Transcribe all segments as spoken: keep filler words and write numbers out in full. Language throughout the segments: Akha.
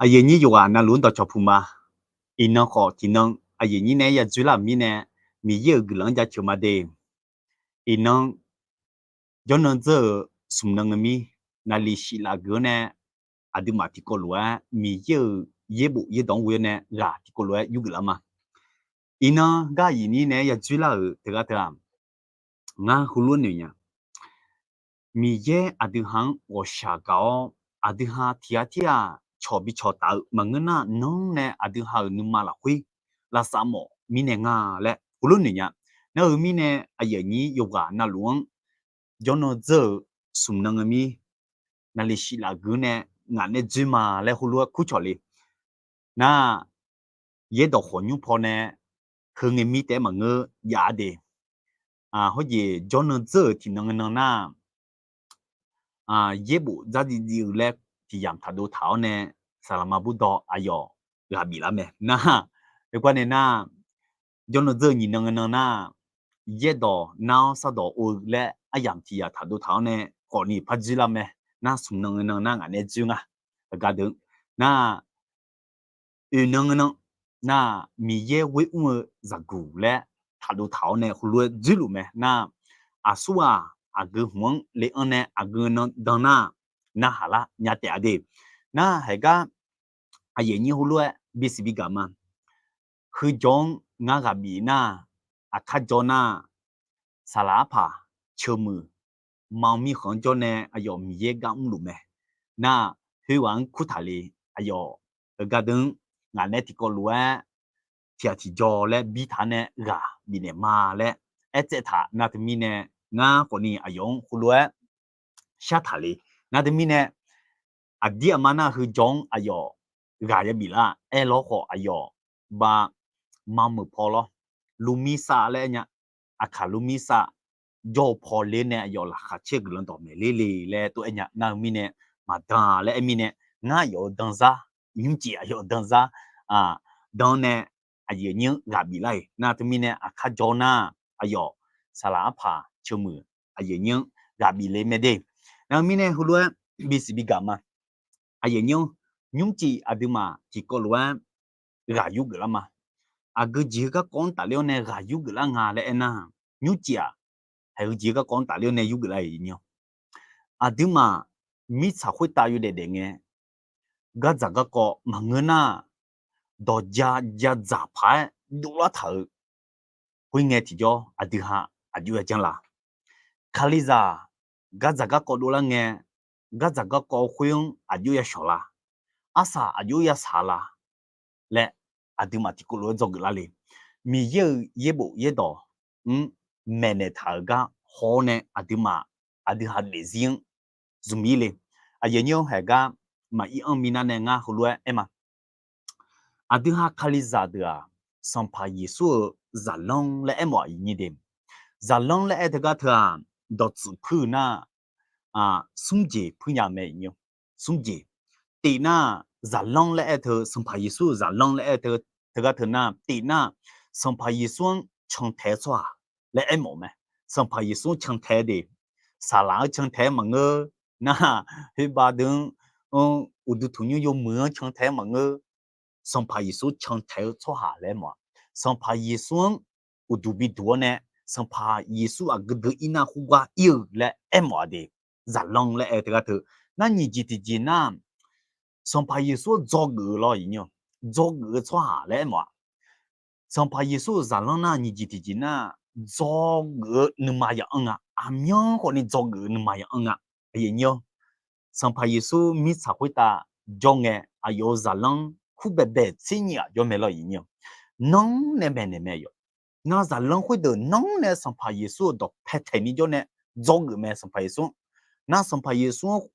Aqyuif aqnyir yawqghaq navluf-anr dawqcawq puq ma. Iqnan khawf tiqnan aqyuif aqnyir nae-aer yadzoer lar-euq mirnae, Miqyaer-euq guiqlanq-anr jaceuq ma de. Iqnan jawrnan dzeur-euq smq nan ngae mir, naqliq shif laf gui-anr nae, aqduimaf tiqkawv lof-aer Miqyaer-euq yaerbof yaerdawq-anr ghoe-awr nae ghaq tiqkawv lof-aer yurgeuf lar ma. Iqnan gar aqyuif aqnyir nae-aer yadzoer lar-euq teughaq teu-aq, ngar heulof-aer noeq nya. Miqyaer aqdui ha-anr ghawqshaq gaq-awr, aqdui ha tiq ghaq tir-aq cawq bi cawq taf-eu maqngeur nar, nanr nae aqdui ha-euq nuima lafkhoer lavsav mawf mirnae nga laer heulof noeq nya. Nar-eu mirnae aqyuif aqnyir yawqghaq navluf-anr jawrnan dzeur-euq smq nan ngae mir, naqliq shif laf gui-anr nae ngaq nae dzoer ma laer heulof-aer kurcawq le. Nar, yaerdawq khawqnymr paw nae heu ngae mir taef-aer maqngeur jav-a de. Hawjeq jawrnan dzeur-euq tiqnan nan nar, yaerbof dzardziv dziv-eu laer tiq yamq taqdov taq-awr nae, saqlaqma burdawq aqyawf ghaq bif lar mae nar. Heugar nae nar, jawrnan dzeur-eu nyiq nan nan nar, yaerdawq nar-awr sardawq or-eu laer aryamq tiq yamq taqdov taq-awr nae khawfni par dzoer lar mae. Nar smq nan nan nar ngaq nae dzoer nga. Heugar deuq nar, oeq nan nan nar, Miqyaer ghoer mr-eu zaqguq laer taqdov taq-awr nae heulof-aer dzoerluf mae nar, aqsurghaq aqgeu hmq-anr le-anr nae aqgeu nan dan nar, narhaq lar nya taef-a de. Nar heugar aqyuif aqnyir heulof-aer bisiq bigaq ma. Heujawr-anr ngar ghaq bif nar, aqkar jawr nar, saqlaq arpaq ceuq muiq ma-eu mirkhanq-anr jawr nae aqyawf Miqyaer gar mrluf mae. Nar, khoerghaq-anr kurtaq le. Aqyawf heugar deuq-anr ngaq nae tiqkawv lof-aer tiq ghaq tiqjaw laer birtaq nae ghaq bifnaeq ma laer aertsaev taq nar teumirnae, ngar khawfni aqyawf-anr heulof-aer shartaq le. Nar teumirnae, aqdir aqma nar heujawr-anr aqyawf ghaq yabif lar aer lawr khawf aqyawf ba mameuq paw lawr, lurmir sav laer aer nya. Aqkaq lurmir sav jawr-eu paw ler nae aqyawf laqkhaq caer-eu guiqlanq dawqmaeq ler le laer tov-aer nya. Nar-eu mirnae, maqdan laer aer mirnae, ngar aqyawf-euq danzar, nymrcif aqyawf-euq danzar dan nae aqyuif aqnyir-anr ghaq bif lar-iq nar teumirnae, aqkar jawr nar, aqyawf saqlaq arpaq ceuq muiq aqyuif aqnyir-anr ghaq bif le mae de. Nar-eu mirnae heulof-aer bisiq bigaq ma. Aqyuif aqnyir-anr, nymrcif aqduimaf tiqkawv lof-aer ghaq yurgeuf lar ma. Aqgeu jeq-eu garkawv-anr tafler-awr nae ghaq yurgeuf lar nga laer aernar, nymrcif-aq, haeq-eu jeq-eu garkawv-anr tafler-awr nae yurgeuf lar-iq nymr. Aqduimaf mirtsaq khoertav yawdaef daef ngae, gardzaq garkawv maqngeur nar, dawq ja ja dzaq paq-aer dovlar taq-euq khoerngae tiqjawr aqdui ha aqjox ya janr la? Kalizaq gardzaq garkawv dovlar ngae, gardzaq garkawv khoer-anr aqjox ya shawq la? Arsaq aqjox ya saq la? Laer aqduimaf tiqkawv lof-aer dzawgeuf lar le. Miqyaer-euq yaerbof yaerdawq-anr maeqnaeq taq-euq gar haw-awr nae aqduimaf aqdui ha daefzir-anr zmq ir le. Aqyuif aqnyir-anr haeq gar maqir anr minav nae ngar heulof-aer aer ma. Aqdui ha Kalizaq deuq-aq, Sanqpaq Yeqsur-euq zaqlanr laer aermawf-aq iqnyir de. Zaqlanr laer aer teugar teu-aq, dawqtsuif puir-eu nar, smr jeq puir nya mae iqnyir. Smr jeq. Tif nar, zaqlanr laer aer teu, Sanqpaq Yeqsur-euq zaqlanr laer aer teu, teugar teu nar, tif nar, Sanqpaq Yeqsur-anr cantae-eu tsawrhaq laer aermawf mae. Sanqpaq Yeqsur-anr cantae de, saqlaq-anr cantae-aer maqngeur, nar, khoerbav deuq-anr, uqduq tanqnymr yawmuiq-anr cantae-aer maqngeur, Sanqpaq Yeqsur cantae-eu tsawrhaq laer aermawf-aq. Sanqpaq Yeqsur-anr uqduq biduq-awr nae, Sanqpaq Yeqsur aqgeu deuq ir nar khoergar ir-eu laer aermawf-aq de. Zaqlanr laer aer teugar teu, nar nyiq jeq tiqjeq nar, Sanqpaq Yeqsur-anr dzawgeuf-eu lawr iqnyir, dzawgeuf-eu tsawrhaq laer aermawf-aq. Sanqpaq Yeqsur-euq zaqlanr nar nyiq jeq tiqjeq nar, dzawgeuf-eu nuima ya'anr nga. Aqmyanluf khawfni dzawgeuf-eu nuima ya'anr nga. Aqyuif aqnyir-awr, Sanqpaq Yeqsur mirtsaq khoertav jawr ngae, aqyawf-euq zaqlanr kur baebae tser nyiq ghaq jawr mae lawr iqnyir. Nanr nae maeqnaeq mae aqyawf. Nar zaqlanr khoerdeuq nanr nae Sanqpaq Yeqsur-euq dawqpae taeq ni jawr nae dzawgeuf mae Sanqpaq Yeqsur. Nar Sanqpaq Yeqsur-anr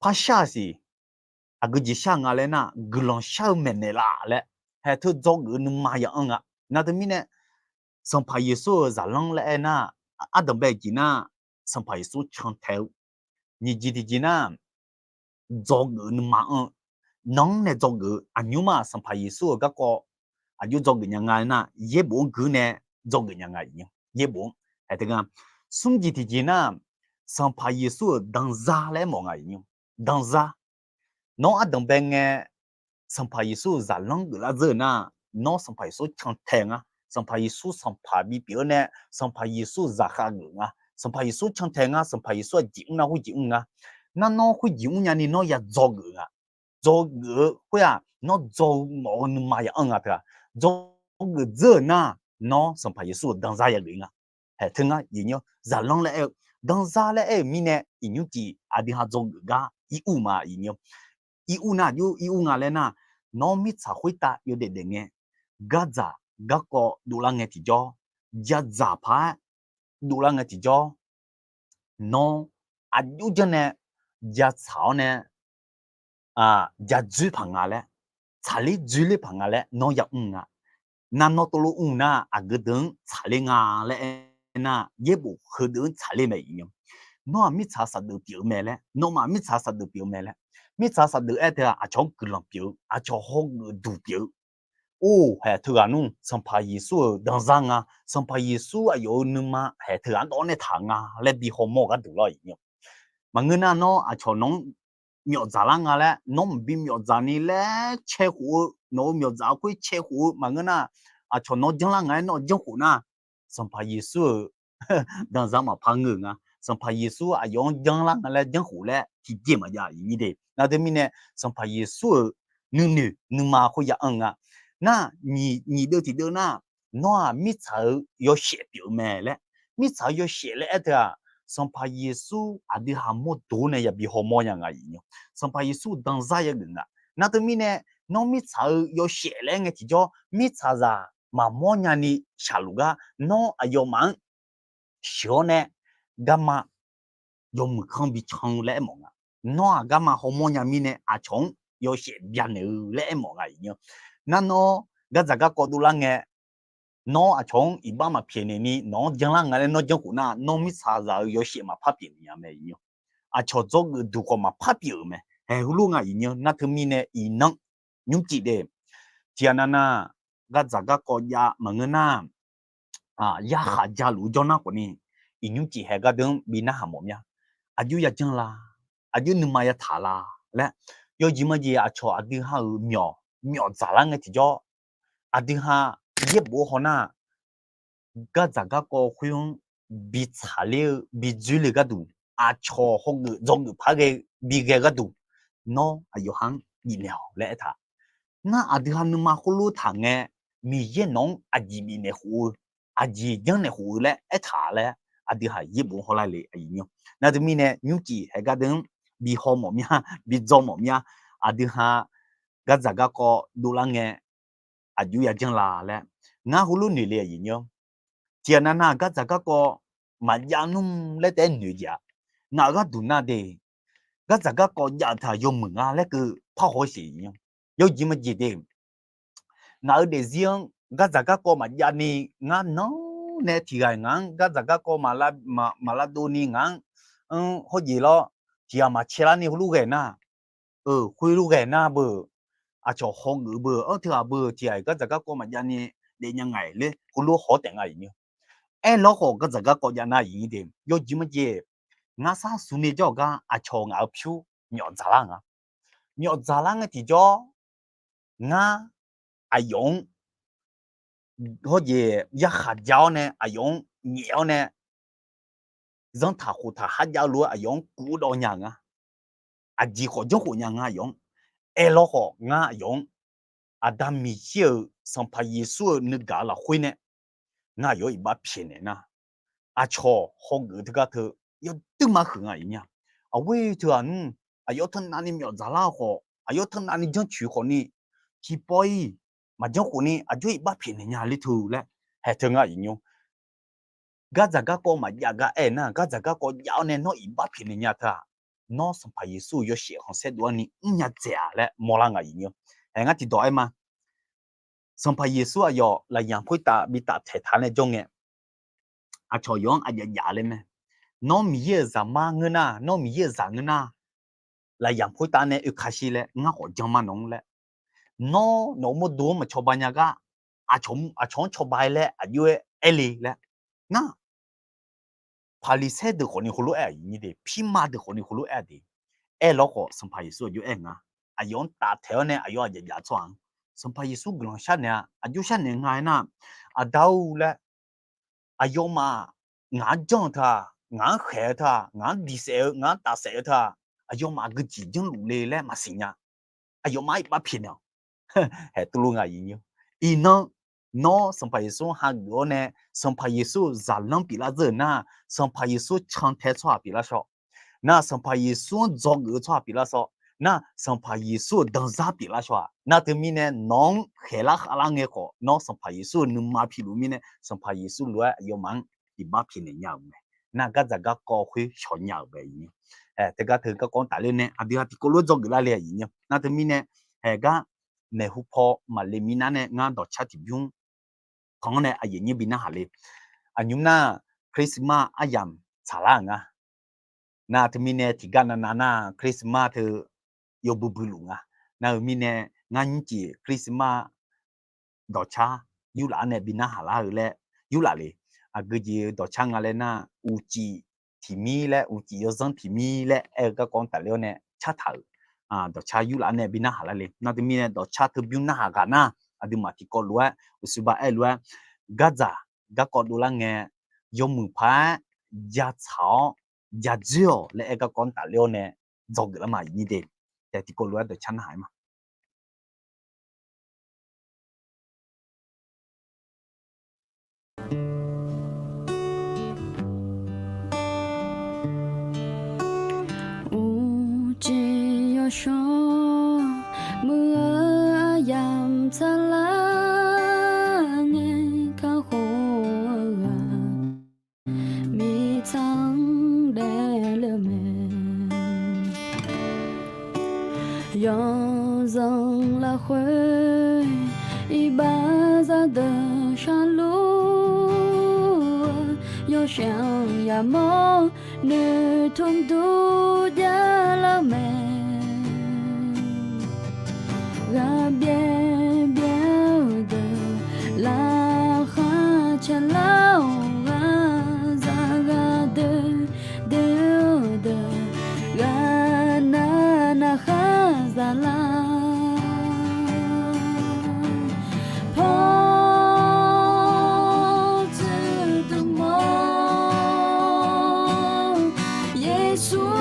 par shar-eu siq, aqgeu jeq shar-eu nga laer nar, guiqlanq shar-eu maeqnaeq laf laer, haeq teu dzawgeuf-eu nuima ya'anr nga. Nar teumirnae, Sanqpaq Yeqsur-euq zaqlanr laer aer nar, ardanqbae jeq nar, Sanqpaq Yeqsur cantae-eu. Nyiq jeq tiqjeq nar, dzawgeuf-eu nuima anr-eu, nanr nae dzawgeuf-eu aqnymrma Sanqpaq Yeqsur-euq garkawv aqjox dzawgeuf nya nga laer nar, yaerbof-anr gui nae dzawgeuf nya nga iqnyir. Yaerbof-anr haeq teu nga. Smr jeq tiqjeq nar, Sanqpaq Yeqsur-euq danzar laer aermawf nga iqnyir. Danzar. Nawr ardanq bae ngae, Sanqpaq Yeqsur-euq zaqlanr geuflar dzeur-euq nar, nawr Sanqpaq Yeqsur cantae nga. Sanqpaq Yeqsur Sanqpaq bipyeuf-eu nae, Sanqpaq Yeqsur zaqkhav geuf nga. Sanqpaq Yeqsur cantae nga. Sanqpaq Yeqsur aqjeq mr nar khoerjeq mr nga. Nar nawr khoerjeq mrnya ni nawr ya dzawgeuf nga. Dzawgeuf-eu khoer-aq, nawr dzaw-eu mawf-eu nuima ya anr nga teu-aq, dzawgeuf dzeur-euq nar, nawr Sanqpaq Yeqsur-euq danzar ya geuf nga. Haeq teu ngar iqnyir-awr zaqlanr laer aer-eu, danzar laer aer-euq mirnae iqnymr cif aqdui ha dzawgeuf gar ir ur ma iqnyir-awr. Ir ur nar aqjox ir ur nga laer nar, nawr mirtsaq khoertav yawdaef daef ngae, gardzaq garkawv dovlar ngae tiqjawr, jadzaq paq-aer dovlar ngae tiqjawr, nawr aqjox janr nae jatsaq-awr nae, jadzoer paq nga laer, tsaqler dzoerler paq nga laer nawr ya mr nga. Nar nawr tov lof mr nar, aqgeu deuq-anr tsaqler nga laer aer nar, yaerbof heudeuq-anr tsaqler mae iqnyir-awr. Nawr-aq mirtsaq saqdeuf pyeuf-eu mae laer, nawmaf mirtsaq saqdeuf pyeuf-eu mae laer, mirtsaq saqdeuf aer teu-aq aqcawq-anr guiqlanq pyeuf-eu, aqcawq hawgeuf duq pyeuf-eu. Or, haeq teughaq nmr Sanqpaq Yeqsur-euq danzar nga, Sanqpaq Yeqsur aqyawf-euq nuima haeq teughaq-anr dawv nae taq nga laer bi hawmawr-eu gharduq lawr iqnyir-awr. Maqngeur nar nawr aqcawq nawq-anr myawfdzaq lar nga laer, nawr maqbi myawfdzaq ni laer cae khof-eu, nawq-euq myawfdzaq khoer cae khof-eu maqngeur nar, aqcawq nawq-anr janrlar nga laer nawr janr khof nar, Sanqpaq Yeqsur-euq danzar maqpar ngeur-euq nga. Sanqpaq Yeqsur aqyawf-anr janrlar nga laer janr khof laer tiqjeq maqjav iqnyir de. Nar teu mirnae, Sanqpaq Yeqsur-euq nuinoeq nuima khoer ya anr nga. Nar, nyiq deuv tiqdeuv nar, nawr-aq mirtsaq-euq yawshaef pyeuf-eu mae laer, mirtsaq-euq yawshaef laer aer teu-aq, Sanqpaq Yeqsur aqdui ha mawrdo nae yabi hawmawr nya nga iqnyir-awr. Sanqpaq Yeqsur danzar ya geuf nga. Nar teu mirnae, nawr mirtsaq-euq yawshaef laer aer ngae tiqjawr, mirtsaqzaq maqmawr nya ni shaqluf gar nawr aqyawfmaf-anr sheuq-awr nae garma yawmuiq kanr bi can-eu laer aermawf nga. Nawr-aq garma hawmawr nya mirnae aqcawq-anr yawshaef byanaeq-eu laer aermawf nga iqnyir-awr. Nar nawr gardzaq garkawv dovlar ngae, nawr aqcawq-anr iqbax maqpyaeqnaeq ni nawq-anr janrlar nga laer nawr janr khof nar, nawr mirtsaqzaq-euq yawshaef maqpar pyeufnaeq nya mae iqnyir-awr. Aqcawq dzawgeuf duq khawf maqpar pyeuf-euq mae. Haeq heulof nga iqnyir-awr. Nar teumirnae iqnan nymrcif de. Tiqghaq nav nar, gardzaq garkawv jav maqngeur nar, yarkhaq jaluf-eu jawrnar khawfni, iqnymr cif haeq gardeuv-anr bi narhaq mawf mya. Aqjox ya janr la, aqjox nuima ya taq la laer, yawjeq majeq aqcawq aqdui ha-euq myawf, myawfdzaq lar ngae tiqjawr, aqdui ha yaerbof-eu hawnar, gardzaq garkawv khoer-anr bi tsaqler-eu bi dzoerle gharduq, aqcawq hawgeuf dzawgeuf par ghae bi ghae gharduq, nawr aqyawf ha-anr bifnaeq-awq laer aertaq. Ngar aqdui ha nuima khoerlof taq ngae, Miqyaer nawq-anr aqjeq bifnaeq khof-eu, aqjeq janrnaeq khof-eu laer aertaq laer, aqdui ha yaerbof hawlar le aqyuif nymr. Nar teumirnae nymrcif haeq gardeuv-anr bi haw mawf mya, bi dzaw mawf mya, aqdui ha gardzaq garkawv dovlar ngae, aqjox ya janr la laer, ngar heulof noeq le aqyuif nymr. Tiqghaq nav nav gardzaq garkawv maqjav nmr laer taef-aer noeq jeq-a. Ngaq-euq gharduq nar de, gardzaq garkawv jav-eu taq yawmuiq nga laer keuv parhaw-aer siq nymr. Yawjeq majeq de, ngaq-euq daefzir-anr gardzaq garkawv maqjav ni, ngar nanr nae tiqghaq ngaq-anr gardzaq garkawv maqlavdov ni ngaq-anr, hawjeq lawr, tiqghaq maqcae lar ni heulof ghae nar, khoerlof ghae nar beu, aqcawq hawgeuf beu, anr teughaq beu tiqghaq-iq gardzaq garkawv maqjav ni daefnya nga-iq ler heulof haw-awr taef nga iq nymr. Aerlawr khawf gardzaq garkawv jav nar iq nymr de, yawjeq majeq, ngar sar suf ni jawr-euq gar aqcawq ngaq-euq pyur myawf dzaqlar nga. Myawf dzaqlar ngae tiqjawr, ngar aqyawf-anr hawjeq yarkhaq ja-awr nae aqyawf-anr nyaef-awr nae, zanrtaq khoftaq kharjav-eu lof-aer aqyawf-anr kuvdawv nya nga. Aqjeq khawf janrkhof nya nga aqyawf-anr. Aerlawr khawf ngar aqyawf-anr Aqda Miqyaer-euq Sanqpaq Yeqsur-euq nuigaq-eu lafkhoer nae ngar aqyawf-anr iqbax pyaeqnaeq nar, aqcawq hawgeuf teugar teu yawduir ma huiq nga iq nya. Aqghoer teughaq nmr, aqyawf teunav ni myawf dzaqlar khawf, aqyawf teunav ni janrcoeq khawfni, tiqpawf-iq maqjanr khof ni aqjox iqbax pyaeqnaeq nya ler teu laer haeq teu ngar iq nymr. Gardzaq garkawv maqjav gar aer nar, gardzaq garkawv jav-awr nae nawr iqbax pyaeqnaeq nya teu-aq, nawr Sanqpaq Yeqsur-euq yawshaef khanqsaer dov-ar ni mrnya dzaeq-a laer mawrlar nga iq nymr. Haeq ngar tiqdawq aer ma. Sanqpaq Yeqsur aqyawf lafyamq khoertav bi taftaeq taq nae jawr ngae, aqcawq yawf-anr aqjav jav ler mae. Nawr Miqyaer-euq zaqmar ngeur nar, nawr Miqyaer-euq zaq ngeur nar, lafyamq khoertav nae oekaq shir laer ngar khawf janma nawq-anr laer, nawr nawq-euq mawrdo-anr maqcawba nya gar, aqcawq-anr cawba-aer laer aqjox-aer aer le laer. Nar, Paqliqsaer deuq khawfni heulof-aer aqyuif nymr de, pirma deuq khawfni heulof-aer de. Aerlawr khawf Sanqpaq Yeqsur aqjox aer nga, aqyawf-anr taftaeq-awr nae aqyawf aqjeq jav tsawrhaq-anr, Sanqpaq Yeqsur guiqlanq sharnaeq-a. Aqjox sharnaeq nga aernar, Aqda-or laer, aqyawfmaf ngaq-anr janr-eu teu-aq, ngaq-anr khaeq-eu teu-aq, ngaq-anr diqsaef-eu, ngaq-anr tafsaef-eu teu-aq, aqyawfmaf gui jeq janrluf le laer maqsiq nya. Aqyawfmaf iqbax pyaeqnaeq-awq. Haeq tuvluv nga aqyuif nyi-or. Iqnan, nawr Sanqpaq Yeqsur-anr hageuf-awr nae, Sanqpaq Yeqsur-euq zaqlanr pyeuflar dzeur-euq nar, Sanqpaq Yeqsur cantae tsawrhaq pyeuflar shaw. Nar, Sanqpaq Yeqsur-anr dzawgeuf-eu tsawrhaq pyeuflar shaw. Nar, Sanqpaq Yeqsur-euq danzar pyeuflar shaw-aq. Nar teumirnae nawq-anr khaeqlar khavlar ngae khawf, nawr Sanqpaq Yeqsur-euq nuima piluf mirnae, Sanqpaq Yeqsur lof-aer aqyawfmaf-anr iqbax pyaeqnaeq nya-euq mae. Nar, gardzaq garkawv khoer shawq nya-euq mae. Teugar teu garkawv-anr tafler nae aqdui ha tiqkawv lof-aer dzawgeuf lar le aqyuif nyi-or. Nar teumirnae, haeq gar maeqhu paw maqle minav nae ngar dawqcar tiqbymr tanq-anr nae aqyuif nyir bi narhaq le. Aqnymr nar, Christmas aryamq tsaqlar-euq nga. Nar teumirnae tiqgar navnav nar Christmas teu yawbui builuf nga. Nar-eu mirnae ngar nymrcif Christmas dawqcar yurlaf-anr nae bi narhaq lar-eu laer yurlaf le. Aqgeu jeq-eu dawqcar nga laer nar, uqcif tiq mir laer, uqcif yawzanr tiq mir laer aer-eu garkawv-anr tafler-awr nae cartaq-euq dawqcar yurlaf-anr nae bi narhaq lar le. Nar teumirnae dawqcar teubymr narhaq ghaq nar, aqduimaf tiqkawv lof-aer uqshoebar aer-eu lof-aer, gardzaq garkawv dovlar ngae, yawmuiq paq-aer jatsaq-awr jadzoer-awq laer aer garkawv-anr tafler-awr nae dzawgeuf lar ma aqyuif nyir de. Taef tiqkawv lof-aer dawqcar narhaq-aer ma. Uqcif yawshawr muiq-eu aryamq tsaqlar ngae, kakhof-eu ghaq mirtsaq-anr daefle mae. Yawzanq lafkhoer iqbax zaqdeuq sharluf-eu, yawshaef-anr yamawr noeqtmq dur javlar mae. Ghaqbyaer byaer-eu deuq laqkhaq caelar-awq, ghaqzaq ghaqdoer doer-eu deuq ghaqnav navkhaq zaqlar. Pawr tsuif dmq-awr, Yeqsur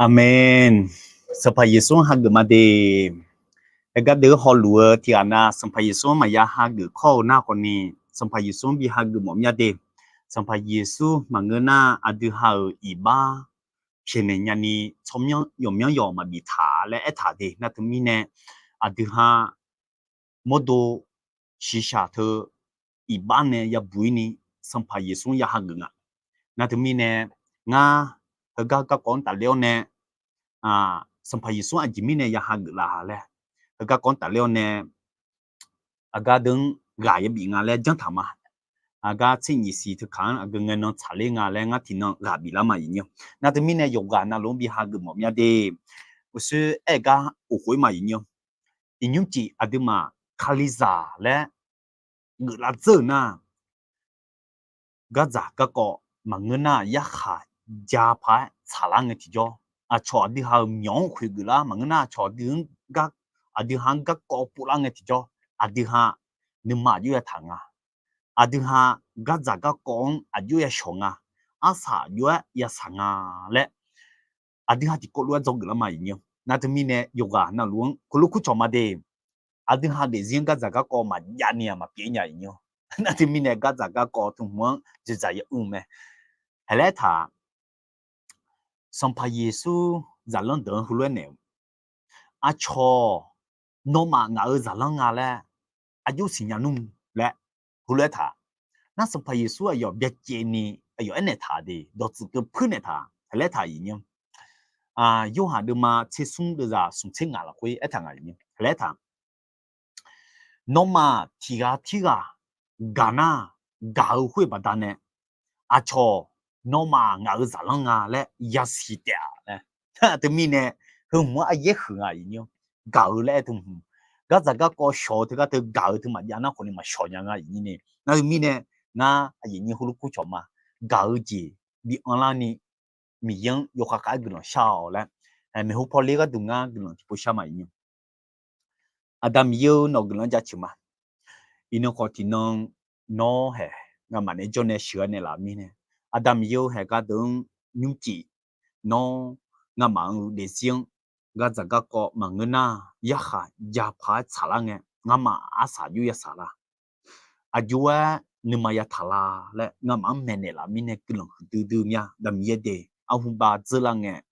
Aqmeq. Sanqpaq Yeqsur-anr hageuf ma de. Heugar deuq hawluf-eu tiqghaq nav Sanqpaq Yeqsur-anr maqya hageuf kawr-eu nar khawfni, Sanqpaq Yeqsur-anr bi hageuf mawf mya de. Sanqpaq Yeqsur maqngeur nar, aqdui ha-euq iqbax pyaeqnaeq nyani tsawrmyanr yawqmyanr yawq maqbif taq laer aertaq de. Nar teumirnae, aqdui ha mawrdo shiqshaq teu iqbax nae yabuq-ir ni Sanqpaq Yeqsur-anr ya hageuf nga. Nar teumirnae, ngar heugar garkawv-anr tafler-awr nae, Sanqpaq Yeqsur aqjeq mirnae ya hageuf la laer, heugar garkawv-anr tafler-awr nae, aqgar deuq-anr ghaq yabif nga laer janr taq ma. Aqgar tser nyiq siq teu kaq-anr aqgeu ngae nan tsaqler nga laer ngar tiqnan ghaq biflar ma iqnyir-awr. Nar teumirnae yawqghaq navluf-anr bi hageuf mawf mya de. Uqshoe aer-eu gar of khof-ir ma iqnyir-awr. Iqnymr cif aqduimaf Kalizaq laer geuflar dzeur-euq nar, gardzaq garkawv maqngeur nar yarkhaq ja paq-aer tsaqlar ngae tiqjawr, aqcawq aqdui ha-euq myawq-anr khoeq geuflar maqngeur nar, aqcawq aqdui ha-anr garkawv povlar ngae tiqjawr, aqdui ha nuima aqjox ya taq nga. Aqdui ha gardzaq garkawv-anr aqjox ya shawq nga. Arsaq aqjox-aer ya saq nga laer, aqdui ha tiqkawv lof-aer dzawgeuf lar ma iqnyir-awr. Nar teumirnae yawqghaq navluf-anr kurlof kurcawq ma de. Aqdui ha daefzir-anr gardzaq garkawv maqjav ni-aq maqpyeuf nya iqnyir-awr. Nar teumirnae gardzaq garkawv teu hmq-anr dzoeqdzaq ya mr-eu mae. Haeq laer taq, Sanqpaq Yeqsur zaqlanr deuq-anr heulof-aer naeq-eu, aqcawq nawmaf ngaq-euq zaqlanr nga laer aqjox siqnya nmr laer heulof-aer taq. Nar Sanqpaq Yeqsur aqyawf byacaevni aqyawf aernaeq taq de, dawqtsuif keuv puirnaeq taq, haeq laer taq iqnyir-awr. Yorhaq deuvma tser smr deuvzaq smq tser ngaq lafkhoer aertaq nga iqnyir-awr, haeq laer taq, nawmaf tiq ghaq tirghaq gaq nar, gaq-eu khoer baqdanae aqcawq nawmaf ngaq-euq zaqlanr nga laer yasiq taef-a laer. Teumirnae heu hmq-anr aqyaer huiq nga iqnyir-awr. Gaq-eu laer aer teu hmq, gardzaq garkawv shawq-eu teugar teu gaq-eu teu maqjav nar khawfni maqshawq nya nga iqnyir ni. Nar teumirnae, ngar aqyuif nyir heulof kurcawq ma. Gaq-eu jeq bi anrlar ni Miqyaer-anr yawkhav khav-aer guiqlanq shar-awq laer, maeqhu pawler gharduq ngar guiqlanq tiqpov shar ma iqnyir-awr. Aqda Miqyaer-eu nawq guiqlanq jaceuq ma. Iqnan khawf tiqnan nawr haeq ngamaf nae jawr nae sheuqghae naeqlaf mirnae, Aqda Miqyaer-eu haeq gar deuq-anr nymrcif nawr ngamaf-euq daefzir-anr gardzaq garkawv maqngeur nar yarkhaq ja paq-aer tsaqlar ngae, ngamaf arsaq aqjox ya saq la, aqjox-aer nuima ya taq la laer ngamaf-anr maeqnaeq laf mirnae guiqlanq huiqdui dui mya. Aqda Miqyaer de, arhu bav dzeurlar ngae,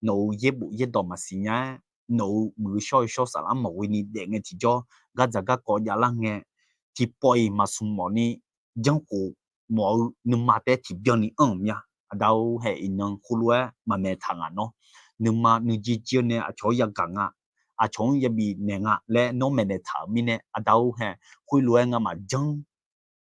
nawq-euq yaerbof yaerdawq maqsiq nya-aer, nawq-euq muiq-eu shawr-eu shawr saflar maqghoe ni daef ngae tiqjawr, gardzaq garkawv javlar ngae, tiqpawf-iq maqsmq mawf ni janrkhof mawf-eu nuima taef-aer tiqbyan ni anr-euq mya. Aqda-or haeq, iqnan khoerlof-aer maqmaeq taq ngaq nawr, nuima nuijeq jeq-eu nae aqcawq-anr yagaq nga, aqcawq-anr yabif naeq nga laer nawr maeqnaeq taq-euq mirnae, Aqda-or haeq, khoerlof-aer ngamaf janr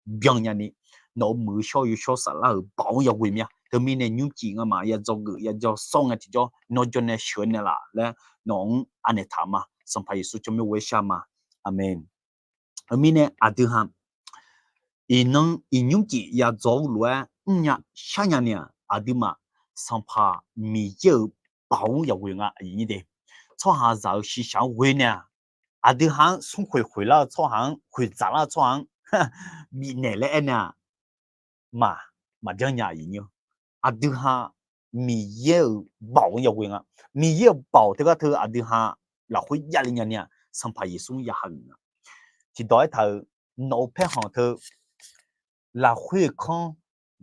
byan nyani, nawq-euq muiq-eu shawr-eu yawshawr saflar-euq baoq-anr yaghoe mya. Teumirnae nymrcif ngamaf ya dzawgeuf ya dzawsawr ngae tiqjawr nawr jawr nae sheuqghae naeqlaf laer nawq-anr anaeq taq ma. Sanqpaq Yeqsur tsawrmyanr ghoer shar ma. Aqmeq. Heumirnae aqdui ha iqnan iqnymr cif ya dzaw-eu lof-aer mrnya sharnya ni-aq, aqduimaf Sanqpaq Miqyaer-euq baoq-anr yaghoe nga. Tsawrhaqzaq-euq shiqshaq-anr ghoe nae-aq, aqdui ha-anr smrkhoeq khoeqlar-eu tsawrhaq-anr, khoeqdzaq lar-eu tsawrhaq-anr bifnaeq laer aer nae-aq, maq, maqjanr nya iqnyir. Aqdui ha Miqyaer-euq baoq-anr yaghoe nga. Miqyaer-euq baoq teugar teu aqdui ha lafkhoer javle nya ni-aq, Sanqpaq Yeqsur-anr ya hageuf nga. Tiqdawq aertaq-euq, nawq-euq paerkhanq teu lafkhoer-euq kanr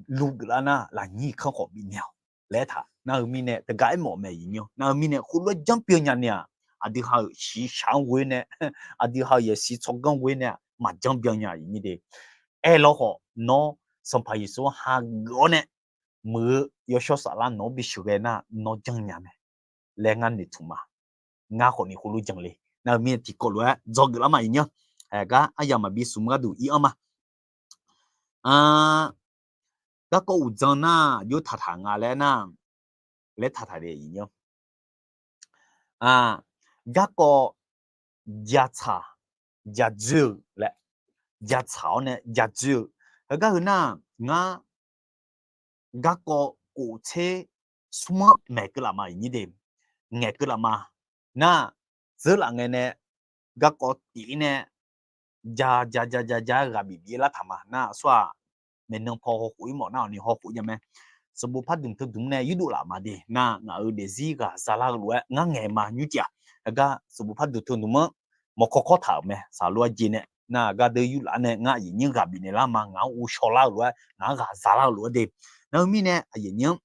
luv geuflar nar, lafnyir-euq kanr khawf bifnaeq-awq laer aertaq. Nar-eu mirnae teugar aermawf mae iqnyir. Nar-eu mirnae khoerlof-aer janr byan nya ni-aq, aqdui ha-euq shiqshaq-anr ghoe nae, aqdui ha-euq yasiq tsawrganr ghoe nae-aq, maqjanr byan nya iqnyir de. Aerlawr khawf nawr Sanqpaq Yeqsur-anr hageuf-awr nae, muiq-eu yawshawr saflar nawq-anr bisheuq ghae nar nawr janrnya mae laer ngar noeqtmq ma. Ngar khawfni khoerlof jan le. Nar-eu mirnae tiqkawv lof-aer dzawgeuf lar ma iqnyir. Haeq gar aryamq maqbi smq gharduq ir-anr ma. Garkawv uqdzan nar aqjox taqtaq nga laer nar, laer taqtaq le iqnyir. Garkawv jatsaq jadzoer-euq laer, jatsaq-awr nae jadzoer-euq. Heugar heu nar, ngar garkawv kof tser smr-anr maeq keuv laf ma iqnyir de. Ngaeq keuv laf ma. Nar, dzeurlaf ngae nae garkawv tif-ir nae ja ja ja ja ja-aer ghaq bif bif-aer lartaq ma. Nar aqsur-aq, maeqnan paw hawkhof-ir mawf nar-awq ni hawkhof nya mae. sanqbof pardmq teudmq nae yurdov laf ma de nar, ngaq-euq daefzir ghaq zalar-eu lof-aer ngar ngaeq ma nymrcif-aq. Heugar sanqbof pardmq teudmq-anr mawqkawr kawr taq-euq mae. Saqlor arjeq nae nar, aqgar deuq yurlaf nae ngar aqyuif nyir ghaq bifnaeq lar ma, ngaq-anr ghovshaw lar-eu lof-aer, ngaq-anr ghaq zalar-eu lof-aer de. Nar-eu mirnae aqyuif nyir-anr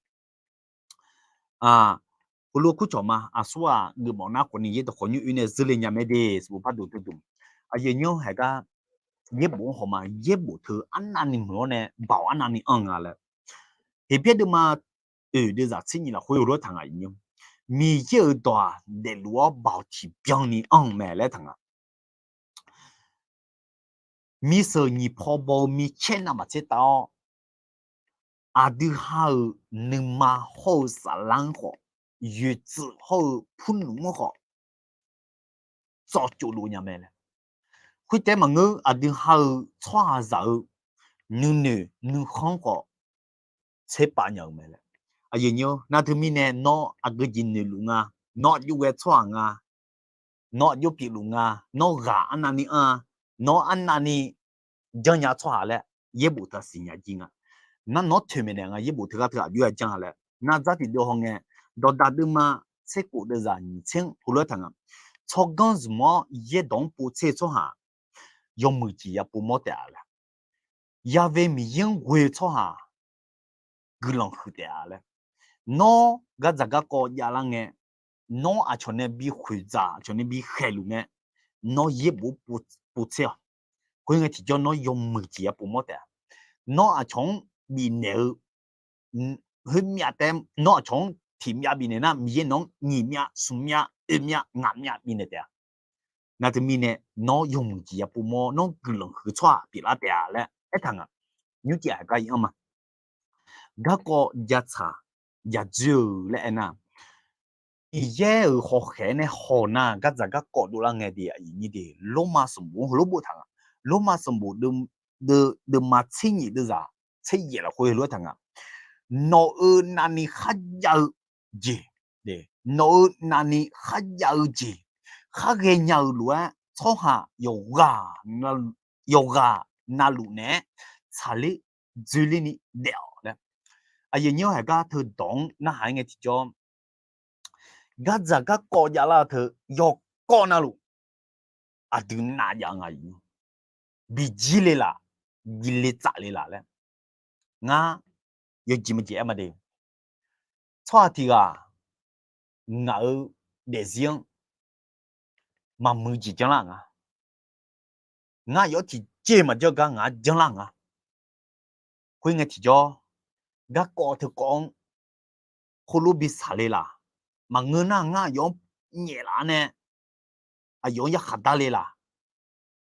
heulof-aer kurcawq ma, aqsur-aq geufmawf nar khawfni yaerdawq khawf nymr oe nae zeur le nya mae de, sanqbof pardmq teudmq. Aqyuif nyir-anr haeq gar yaerbof-anr haw ma, yaerbof teu arnavni muiq-awr nae baoq arnavni anr nga laer. Heqbyaer deuvma oeq deuvzaq tser nyiq lafkhoer heulof-aer taq nga, Miqyaer-euq dawq-aq daefluf-awr baoq tiqbyan ni anr-eu mae laer taq nga. Miseuq nyiq paw baw-eu micaer navmaqtser tav-awr, aqdui ha-euq nuima hawr-eu saflar-anr khawf, yoeqtsuif hawr-eu purnmr-anr khawf, tsawv tsov luf nya mae laer. Khoertaef maqngeur, aqdui ha-euq tsawrhaqzaq-eu nuinoeq nuikhanr khawf tserpav nya-eu mae laer. Aqyuif nyir-or, nar teumirnae nawr aqgeu jeq noeqluf nga, nawr aqjox ghae tsawrhaq nga, nawr aqjox pyeufluf nga, nawr ghaq arnavni anr-a, nawr arnavni janrnya tsawrhaq laer yaerbof teu-aq siqnya jir nga. Nar nawr toeqmaeq naeq nga, yaerbof teughaq teughaq aqjox ya janr-a laer. Nar dzar tiqdeuv hawngae, dawqdaq deuvma tserkhof deuvzaq nyiqtser-anr heulof-aer taq nga. Tsawrganr zmq-awr yaerdawq-anr povtser-eu tsawrhaq yawmuiq jeq ya povmawr taef-a laer. Ya've Miqyaer-anr ghoe-eu tsawrhaq guiqlanq huiq taef-a laer. Nawr gardzaq garkawv javlar ngae, nawr aqcawq nae bi khoeqdzaq, aqcawq nae bi khaeqluf ngae, nawr yaerbof-anr povtser-awq. Khoerngae tiqjawr nawr yawmuiq jeq ya povmawr taef-a. Nawr aqcawq-anr bifnaeq-eu, khoermyav taef nawr aqcawq-anr tiqmyav bifnaeq nar, Miqyaer nawq-anr nyiq myav, smq myav, oe myav, ngaq myav bifnaeq taef-a. Nar teumirnae nawr yawmuiq jeq ya povmawr, nawr guiqlanq huiq tsawrhaq pyeuflar taef-a laer aertaq nga. Nymrcif aqgar ir-anr ma. Garkawv jatsaq jadzoer-eu laer aernar, Miqyaer-euq hawkhaeq nae haw nar, gardzaq garkawv dovlar ngae de, aqyuif nyir de, Lormav sanqbof-anr heulof boftaq nga. Lormav sanqbof deuvma tser nyiq deuvzaq tser yaef lafkhoer heulof-aer taq nga. Nawq-euq navni kharjav-eu jeq, nawq-euq navni kharjav-eu jeq, khar ghaenya-euq lof-aer tsawrhaq yawqghaq navluf naeq-aer tsaqler dzoerler ni daef-awq laer. Aqyuif nyir-or, haeq gar teudawq-anr narhaq-aer ngae tiqjawr, gardzaq garkawv javlar-eu teu yawkawv navluf aqdui navjav nga, bijir le laf, bi le tsaf le laf laer ngar yawjeq maqjeq aer ma de. Tsawrhaq tiq ghaq ngaq-euq daefzir-anr maqmuiq jeq janrlar nga. Ngar aqyawf tiqjeq maqjanr gar ngaq-anr janrlar nga. Khoerngae tiqjawr, garkawv teukawv-anr heulof bi saqle laf, maqngeur nar ngar aqyawf-anr nyaeflaf nae aqyawf-anr yarkhaq darle laf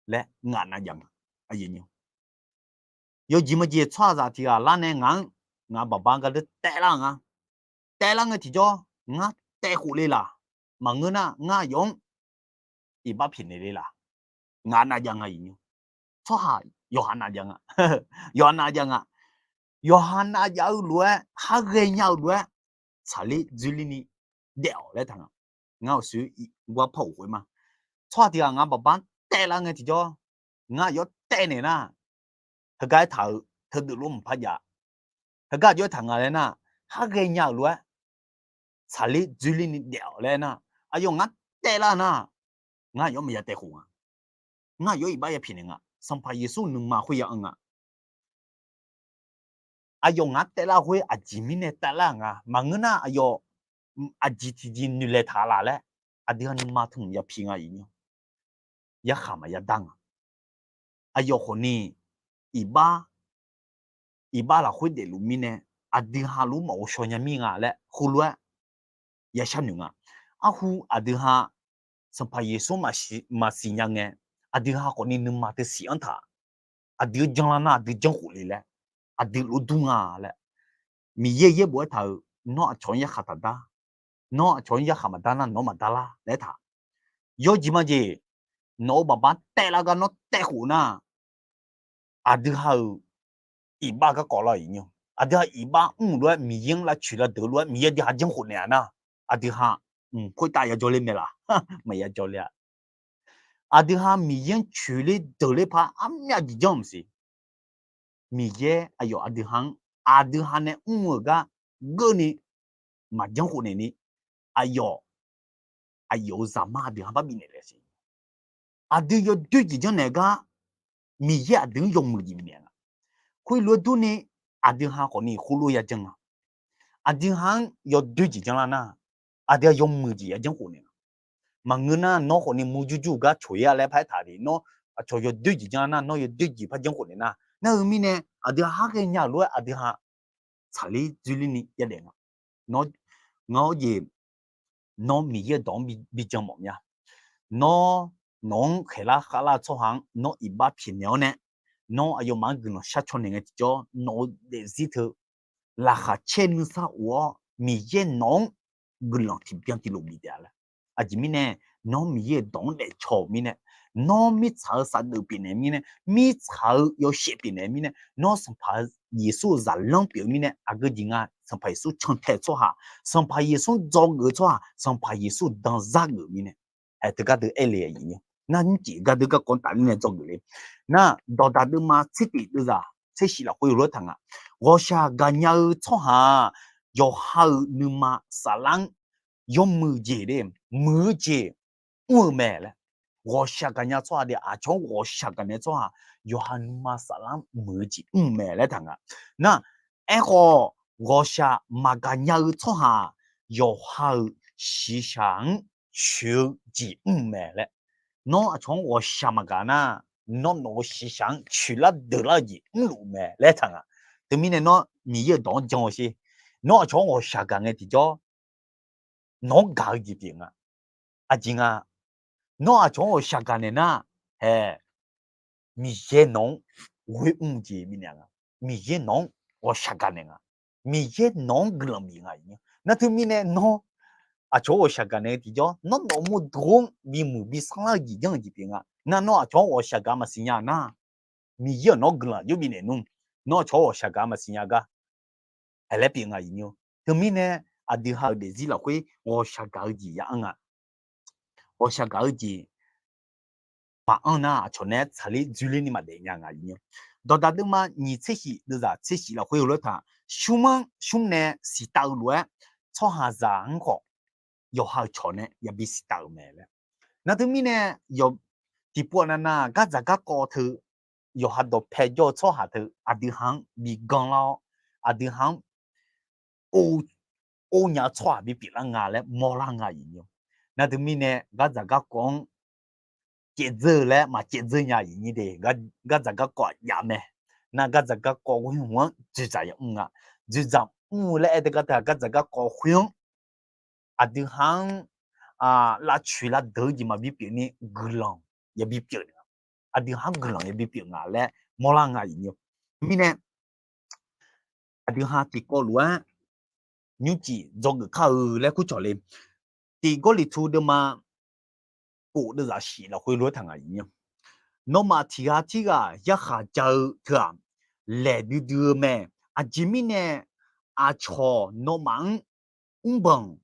laer ngaq navjav nga. Yawjeq maqjeq tsawrhaqzaq tiq ghaq lar nae ngaq-anr, ngaq baqbar gardeur taevlar nga. Taevlar ngae tiqjawr, ngar taev khof le laf, maqngeur nar ngar aqyawf-anr iqbax pyaeqnaeq le laf, ngaq navjav nga. Tsawrhaq yawqha navjav nga. Yawqha navjav nga. Yawqha navjav-eu lof-aer, khar ghaenya-eu lof-aer tsaqler dzoerler ni daef-awq laer taq nga. Ngar aqsur gar par-euq khoer ma. Tsawrhaq tiq ghaq ngaq baqbar taevlar ngae tiqjawr, ngar aqyawf taevnaeq nar, heugar aertaq-euq teudeuq lof maqpar jav. Heugar aqjox aertaq nga laer nar, khar ghaenya-euq lof-aer tsaqler dzoerler ni daef-awq laer nar, aqyawf ngar taevlar nar, ngar aqyawf maqya taev khof nga. Ngar aqyawf iqbax ya pyaeqnaeq nga. Sanqpaq Yeqsur nuima khoer ya anr nga. Aqyawf ngar taevlar khoer aqjeq mirnae taevlar nga. Maqngeur nar aqyawf aqjeq tiqjeq noeqlaeq taq laf laer aqdui-aq nuima tmq ya pi nga. Yarkhaq maqya dar nga. Aqyawf khawfni iqbax, iqbax lafkhoer daefluf mirnae aqdui halof-aer maqghovshaw nya mir nga laer heulof-aer ya sharnoeq nga. Arhu aqdui ha Sanqpaq Yeqsur maqsiq nya ngae, aqdui ha khawfni nuima teu siq-anr taq, aqdui-anr janrlar nar aqdui janrkhof le laer, aqdui lof dur nga laer, Miqyaer yaerbof aertaq-euq, nawr aqcawq-anr yarkhaq taqdar, nawr aqcawq-anr yarkhaq maqdar nar nawr maqdar lar laer aertaq. Yawjeq majeq, nawq-euq baqbar taevlar gar nawr taev khof nar, aqdui ha-euq iqbax garkawv lar-euq nymr, aqdui ha iqbax mr-euq lof-aer Miqyaer-anr lavcoeq lavdeuq lof-aer Miqyaer aqdui ha janrkhof naeq-a nar, aqdui ha mq khoertav yajawr ler mae laf? Maqya jawr ler-a. Aqdui ha Miqyaer-anr coeq ler deuq ler par armyav jeq janr maqsiq. Miqyaer aqyawf aqdui ha-anr aqdui ha nae mr-euq gar geurni maqjanr khofnaeq ni, aqyawf, aqyawf-euq zaqmar aqdui ha bar bifnaeq le siq. Aqdui yawdoer jeq janrnaeq gar Miqyaer aqdui-anr yawmuiq jeq bifnaeq nga. Khoerlof-aer durni, aqdui ha khawfni khoerlof-aer yajanr nga. Aqdui ha-anr yawdoer jeq janrlar nar, aqdui ha yawmuiq jeq yajanr khofnaeq nga. Maqngeur nar, nawr khawfni murjur jur-eu gar coq-ir-a laer paraer taq de. Nawr aqcawq yawdoer jeq janrlar nar, nawr yawdoer jeq par janr khofnaeq nar, nar-eu mirnae aqdui ha har ghaenya-euq lof-aer aqdui ha tsaqler dzoerler ni yadaef nga. Nawr, ngar-awr jeq, nawr Miqyaer-euq dawq-anr bi, bi jan mawf mya. Nawr, nawq-anr khaeqlar khavlar-eu tsawrhaq-anr nawr iqbax pyaeqnaeq-awr nae, nawr aqyawfmaf-anr guiqlanq shar caw naeq ngae tiqjawr, nawq-eu daefzir teu laqkhaq caer nuisar of-awr Miqyaer nawq-anr guiqlanq tiqbyan tiqlof bif taef-a laer. Aqjeq mirnae, nawr Miqyaer-euq dawq-anr daefcaw-euq mirnae, nawr mirtsaq-eu safdeuf pyeufnaeq mirnae, mirtsaq-eu yawshaef pyeufnaeq mirnae, nawr Sanqpaq Yeqsur-euq zaqlanr pyeuf-eu mirnae, aqgeu jeq nga Sanqpaq Yeqsur cantae-eu tsawrhaq, Sanqpaq Yeqsur dzawgeuf-eu tsawrhaq, Sanqpaq Yeqsur danzar geuf-eu mirnae, hae teugar deuq aer le-a. Ngar nymrcif gardeur garkawv-anr tafler nae dzawgeuf le. Nar, Dawqdaq deuvma tser tif deuvzaq tser shif lafkhoer heulof-aer taq nga. Ghawqshaq gaqnya-eu tsawrhaq-aq, yawqha-euq nuima saflar-anr yawmuiq jeq de, muiq-eu jeq mr-eu mae laer. Ghawqshaq gaqnya tsawrhaq de, aqcawq-anr ghawqshaq gaqnya tsawrhaq, yawqha nuima saflar-anr muiq-eu jeq mr-eu mae laer taq nga. Nar, aerkhawf, ghawqshaq maqgaq nya-eu tsawrhaq-aq, yawqha-euq shiqshaq-anr coeq-eu jeq mr-eu mae laer. Nawr aqcawq-anr ghawqshaq maqgaq nar, nawr nawq-eu shiqshaq-anr coeqlar deuqlar-eu jeq mrluf mae laer taq nga. Teumirnae nawr Miqyaer-euq dawq-anr jan-eu sher. Nawr aqcawq-anr ghawqshaq gaq ngae tiqjawr, nawq-anr gaq-eu jeq pyeuf nga. Aqjeq nga, nawr aqcawq-anr ghawqshaq gaq naeq nar, hae, Miqyaer nawq-anr ghoer mr-eu jeq bifnaeq nga. Miqyaer nawq-anr ghawqshaq gaq naeq nga. Miqyaer nawq-anr guiqlanq bif nga. Nar teumirnae nawr aqcawq-anr ghawqshaq gaq naeq-eu tiqjawr, nawr nawq-euq mawrdo-anr bimuiq bi sanrlar-eu jeq janr-eu jeq pyeuf nga. Nar nawr aqcawq-anr ghawqshaq gaq maqsiq nya nar, Miqyaer-euq nawq-anr guiqlanq jawr bifnaeq nmr. Nawr aqcawq-anr ghawqshaq gaq maqsiq nya gar, hae laer pyeuf nga. Teumirnae aqdui ha-euq daefzir lafkhoer ghawqshaq gaq-eu jeq ya anr nga. Ghawqshaq gaq-eu jeq maqanr nar, aqcawq nae tsaqler dzoerler ni maqdaef nya nga. Dawqdaq deuvma nyiq tser shif deuvzaq tser shif lafkhoer heulof-aer taq, smr-anr smr nae siqtav-eu lof-aer, tsawrhaqzaq-anr khawf yawqha-euq cawq nae yabi siqtav-euq mae laer. Nar teumirnae, tiqpov navnav gardzaq garkawv teu, yawqha dawqpae jawr-eu tsawrhaq teu aqdui ha-anr bi ganrlar-awr, aqdui ha-anr or nya-eu tsawrhaq bipyeuf lar nga laer mawrlar nga. Nar teumirnae gardzaq garkawv-anr caevdzeur-eu laer maqcaevdzeur nya. Gardzaq garkawv aqjav mae. Nar gardzaq garkawv ghoer hmq-anr dzoeqdzaq yamr nga. Dzoeqdzaq mr-eu laer aer teugar teu-aq, gardzaq garkawv khoer-anr aqdui ha-anr lavcoeq lavdeuq-eu jeq maqbi pyeuf ni guiqlanq yabi pyeuf-eu, aqdui ha-anr guiqlanq yabi pyeuf nga laer mawrlar nga. Mirnae aqdui ha tiqkawv lof-aer nymrcif dzawgeuf kar-eu laer kurcawq le. Tiq Gawrliqtu deuvma kof deuvzaq shif lafkhoer lof-aer taq nga. Nawmaf tiq ghaq tirghaq yarkhaq ja-eu teu-aq, laeq duidui-eu mae. Aqjeq mirnae aqcawq nawmaf-anr mrbanq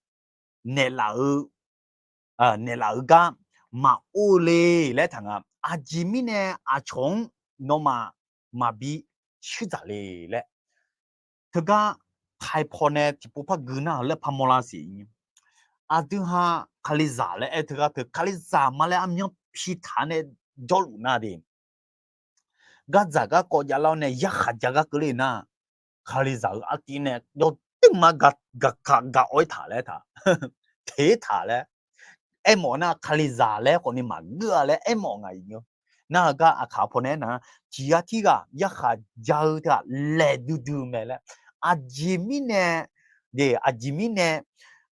naeqlaf-eu naeqlaf-eu gar maqor le laer taq nga. Aqjeq mirnae aqcawq-anr nawmaf maqbi shuir dzaq le laer, teugar taipaw nae tiqpov par gui nar-euq laer par mawrlar siq. Aqdui ha kalizaq laer aer teugar teu, kalizaq ma laer armyanr pi taq nae jawrluf nar de, gardzaq garkawv javlar-awr nae yarkhaq ja gar keuvle nar, kalizaq-euq artiv nae yawduima gaq, gaq, gaq, gaq-awr-ir taq laer taq, teq-ir taq laer aermawf nar, kalizaq laer khawfni maqgeur-a laer aermawf nga. Nar-eu gar aqkaq paw nae aernar, tiq ghaq tirghaq yarkhaq ja-eu teu-aq laeq duidui-eu mae laer. Aqjeq mirnae, aqjeq mirnae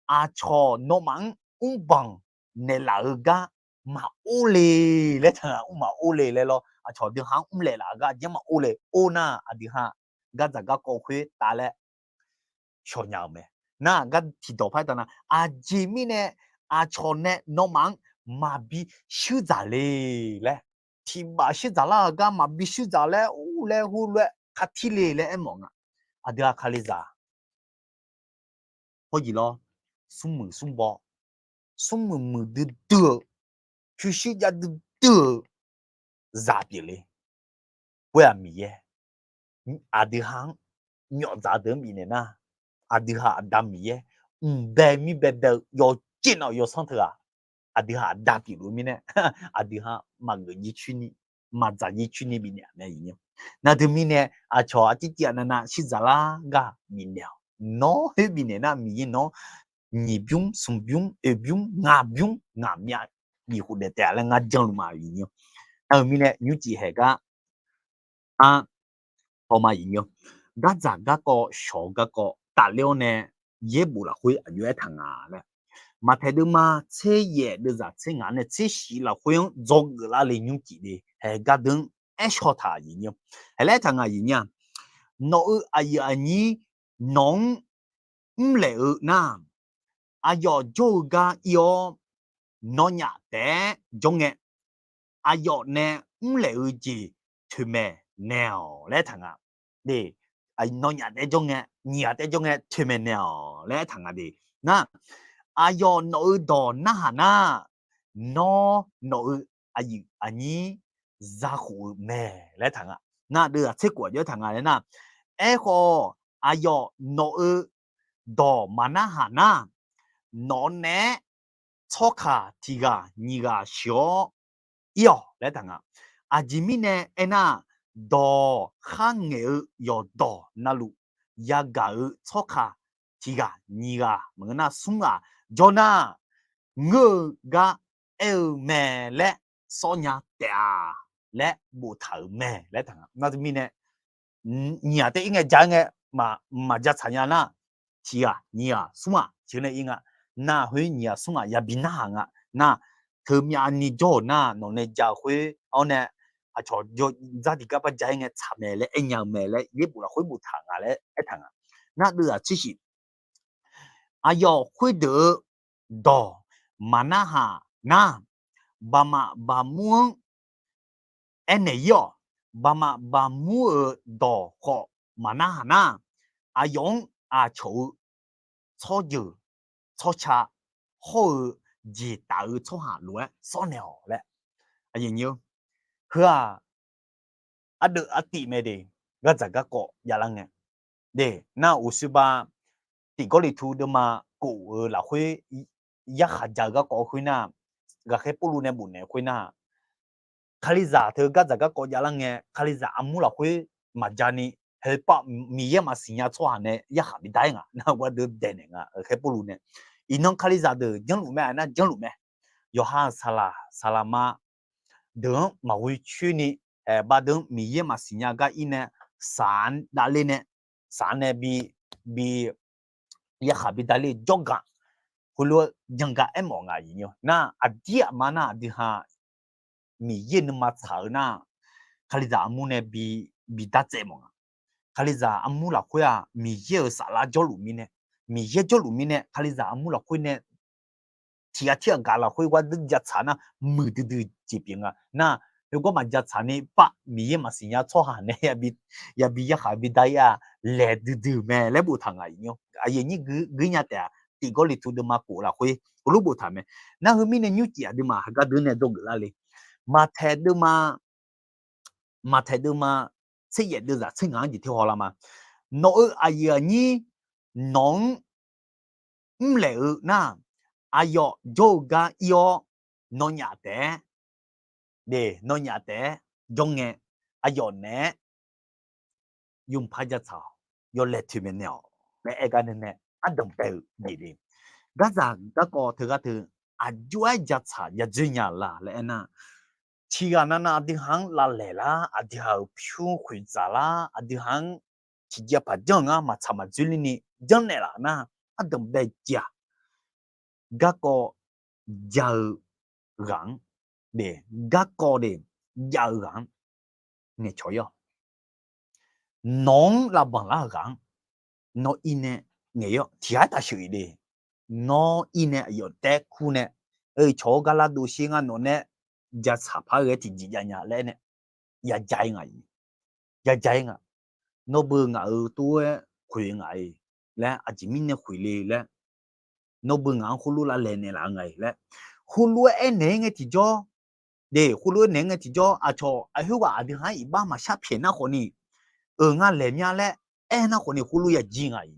aqcawq nawmaf-anr mrbanq naeqlaf-eu gar maqor le laer taq nga. Mr maqor le laer lawr, aqcawq aqdui ha-anr mrlaeq laf-eu gar aqjeq-anr maqor le. Or nar aqdui ha gardzaq garkawv khoertav laer shawq nya-euq mae. Nar gar tiqdawq par-aer taq nar, aqjeq mirnae aqcawq nae nawmaf-anr maqbi shuir dzaq le laer, tiqbaf shuir dzaq lar-eu gar maqbi shuir dzaq laer, or laer heulof-aer kar tir le laer aermawf nga. Aqdui ha kalizaq hawr jeq lawr, smrmuiq smrbaw, smrmuiq muiqdui dui-eu, pyurshuir jav duidui-eu zaq pyeufle. Khoer-aq Miqyaer aqdui ha-anr myawfdzaq deuq-anr bifnaeq nar, aqdui ha Aqda Miqyaer mqbae mirbae bae-eu yawqjeq nav-euq yawsanr teughaq, aqdui ha Aqda pyeufluf-eu mirnae, aqdui ha maqgeuf jircoer ni, maqdzaq jircoer ni bifnaeq-a mae. Nar teumirnae aqcawq arcir cir-aq navnav shirdzaq lar gar bifnaeq-awq. Nawr khoer bifnaeq nar Miqyaer nawq-anr nyiq bymr smq bymr oeq bymr ngaq bymr ngaq myav bif khofdaef taef-a laer ngar janluf ma. Nar-eu mirnae nymrcif haeq gar, ar, hawma iq nymr, gardzaq garkawv shawq garkawv tafler-awr nae yaerbof lafkhoer aqjox aertaq nga laer, Maqtaeq deuvma tser yaef deuvzaq tser ngaq nae tser shif lafkhoer-anr dzawgeuf lar le nymrcif le haeq gar deuq-anr aershaw taq iq nymr, haeq laer aertaq nga iq nymr-a, nawq-eu aqyuif aqnyir nawq-anr mrlaeq-eu nar, aqyawf jawr-eu gar ir-awr, nawnyaf taef-aer jawr ngae, aqyawf nae mrlaeq-eu jeq toeqmaeq naeq-awq laer aertaq nga. Nawnyaf taef-aer jawr ngae, nyiq ghaq taef-aer jawr ngae toeqmaeq naeq-awq laer aertaq nga de. Nar, aqyawf nawq-eu dawq narhaq nar, nawr nawq-eu aqyuif aqnyir zakhof-eu mae laer aertaq nga. Nar deuv-aq tser khof aqjox aertaq nga laer nar, aerkhawf aqyawf nawq-eu dawq maqnarhaq nar, nawq-eu naeq-aer tsawrkaq tiq ghaq nyiq ghaq sheuq-awr ir-awq laer aertaq nga. Aqjeq mirnae aernar, dawq kharngaeq-eu yawqdawq navluf yagaq-eu tsawrkaq tiq ghaq nyiq ghaq maqngeur nar smr ghaq jawr nar, ngeur-eu gar aer-eu mae laer sawr nya taef-a laer boftaq-euq mae laer aertaq nga. Nar teumirnae nyiq ghaq taef-aer ir ngae ja-aer ngae maqja tsaq nya nar, tiq ghaq nyiq ghaq smr ghaq tiq-eu nae ir nga. Nar khoer nyiq ghaq smr ghaq yabi narhaq nga. Nar, teumyavni jawr-euq nar nawq nae ja-eu khoer-awr nae aqcawq dzar tiqgar bar ja-aer ngae tsaq mae laer aer nya-eu mae laer yaerbof lafkhoer boftaq nga laer aertaq nga. Nar deuv-aq tser shif, aqyawf khoerdeuq-eu dawq maqnarhaq nar, baqmaf baqmur-anr aernaeq ir-awq. Baqmaf baqmur-euq dawq khawf maqnarhaq nar, aqyawf-anr aqcawq-eu tsawrjeuq tsawrca hawr-eu jeq taf-eu tsawrhaq lof-aer sawr naeq-awq laer. Heu-aq, ardeuv artiv mae de, gardzaq garkawv javlar ngae de. Nar uqshoe ba tiq Gawrliqtu deuvma kof-eu lafkhoer yarkhaq ja-eu garkawv khoernar, ghaqkhaer Pawrluv nae bofnaeq khoernar, Kalizaq teu gardzaq garkawv javlar ngae, Kalizaq armur lafkhoer maqja ni, heu pav Miqyaer maqsiq nya tsawrhaq nae yarkhaq bidar-ir nga. Nar gardeuv daeqnaeq nga, ghaqkhaer Pawrluv nae, iqnan Kalizaq deuq janrluf mae, aqnar janrluf mae. Yawqha-euq saqlaq saqlaqma deuq-anr maqghoe coer ni, aeq, bardeuv-anr Miqyaer maqsiq nya gar ir nae, saq-anr davler nae, saq-anr nae bi, bi yarkhaq bidar ler jawrgaq, heulof-aer jangar aermawf nga. Nar aqdir aqma nar aqdui ha Miqyaer nuima tsaq-eu nar, Kalizaq armur nae bi, bi dartsaev mawf nga. Kalizaq armur lafkhoer-aq Miqyaer-euq saflar jawrluf mirnae, Miqyaer jawrluf mirnae Kalizaq armur lafkhoer nae tiq ghaq tir ghaq gaq lafkhoer gardeuv jatsaq nar muiqdui dui jeq pyeuf nga. Nar, heugar maqjatsaq ni pav Miqyaer maqsiq nya tsawrhaq nae yabi yarkhaq bidar-ir-a, laeq duidui mae laer boftaq nga. Aqyuif aqnyir guinya taef-aq, tiq Gawrliqtu deuvma kof lafkhoer heulof boftaq mae. Nar heu mirnae nymrcif aqduimaf heugar deuv nae dzawgeuf lar le. Maqtaeq deuvma, Maqtaeq deuvma tser yaef deuvzaq tser ngaq-anr jeq tiq haw lar ma. Nawq-eu aqyuif aqnyir nawq-anr mrlaeq-eu nar, aqyawf jawr-eu gar ir-awr, nawnyaf taef-aer, de, nawnyaf taef-aer jawr ngae, aqyawf naeq-aer yawmuiq par jatsaq-awq, yawlaeq toeqmaeq naeq-awq laer aer gar nae, ardanq bae-euq jeq le. Gardzaq garkawv teugar teu aqjox-aer jatsaq yadzoer nya laq laer aernar, tiqghaq navnav aqdui ha-anr lavlaeq lar, aqdui ha-euq pyur khoeqdzaq lar, aqdui ha-anr tiqjav paq janr-eu ngar maqtsaq maqdzoer lerni janrnaeq laf nar, ardanq bae jeq-aq, garkawv jav-eu ghaq-anr, de, garkawv de jav-eu ghaq-anr ngaeqcawq ir-awq. Nawq-anr lavbanq lar-eu ghaq-anr nawr ir nae ngaeq ir-awq. Tiqghaq-aer taq sheuq-iq de. Nawr ir nae aqyawf taef kur nae, cawq-awr gar lar dov sher ngar nawq nae jatsaq par ghae tiqjeq jav nya laer nae yaja-ir nga. Yaja-ir nga. Nawr beu ngaq-euq tov-aer khoeq ngaq-iq laer, aqjeq mirnae khoeq le laer, nawr beu ngaq-anr khoerlof lavlaeq naeqlaf-eu nga-iq laer, khoerlof-aer aernaeq-ir ngae tiqjawr, de, khoerlof-aer naeq-ir ngae tiqjawr, aqcawq aqkhoerghaq aqdui ha-anr iqbax maqshar pyaeq nar khawfni, euq nga laeq mya laer Aernar khawfni khoerlof ya jir nga iq.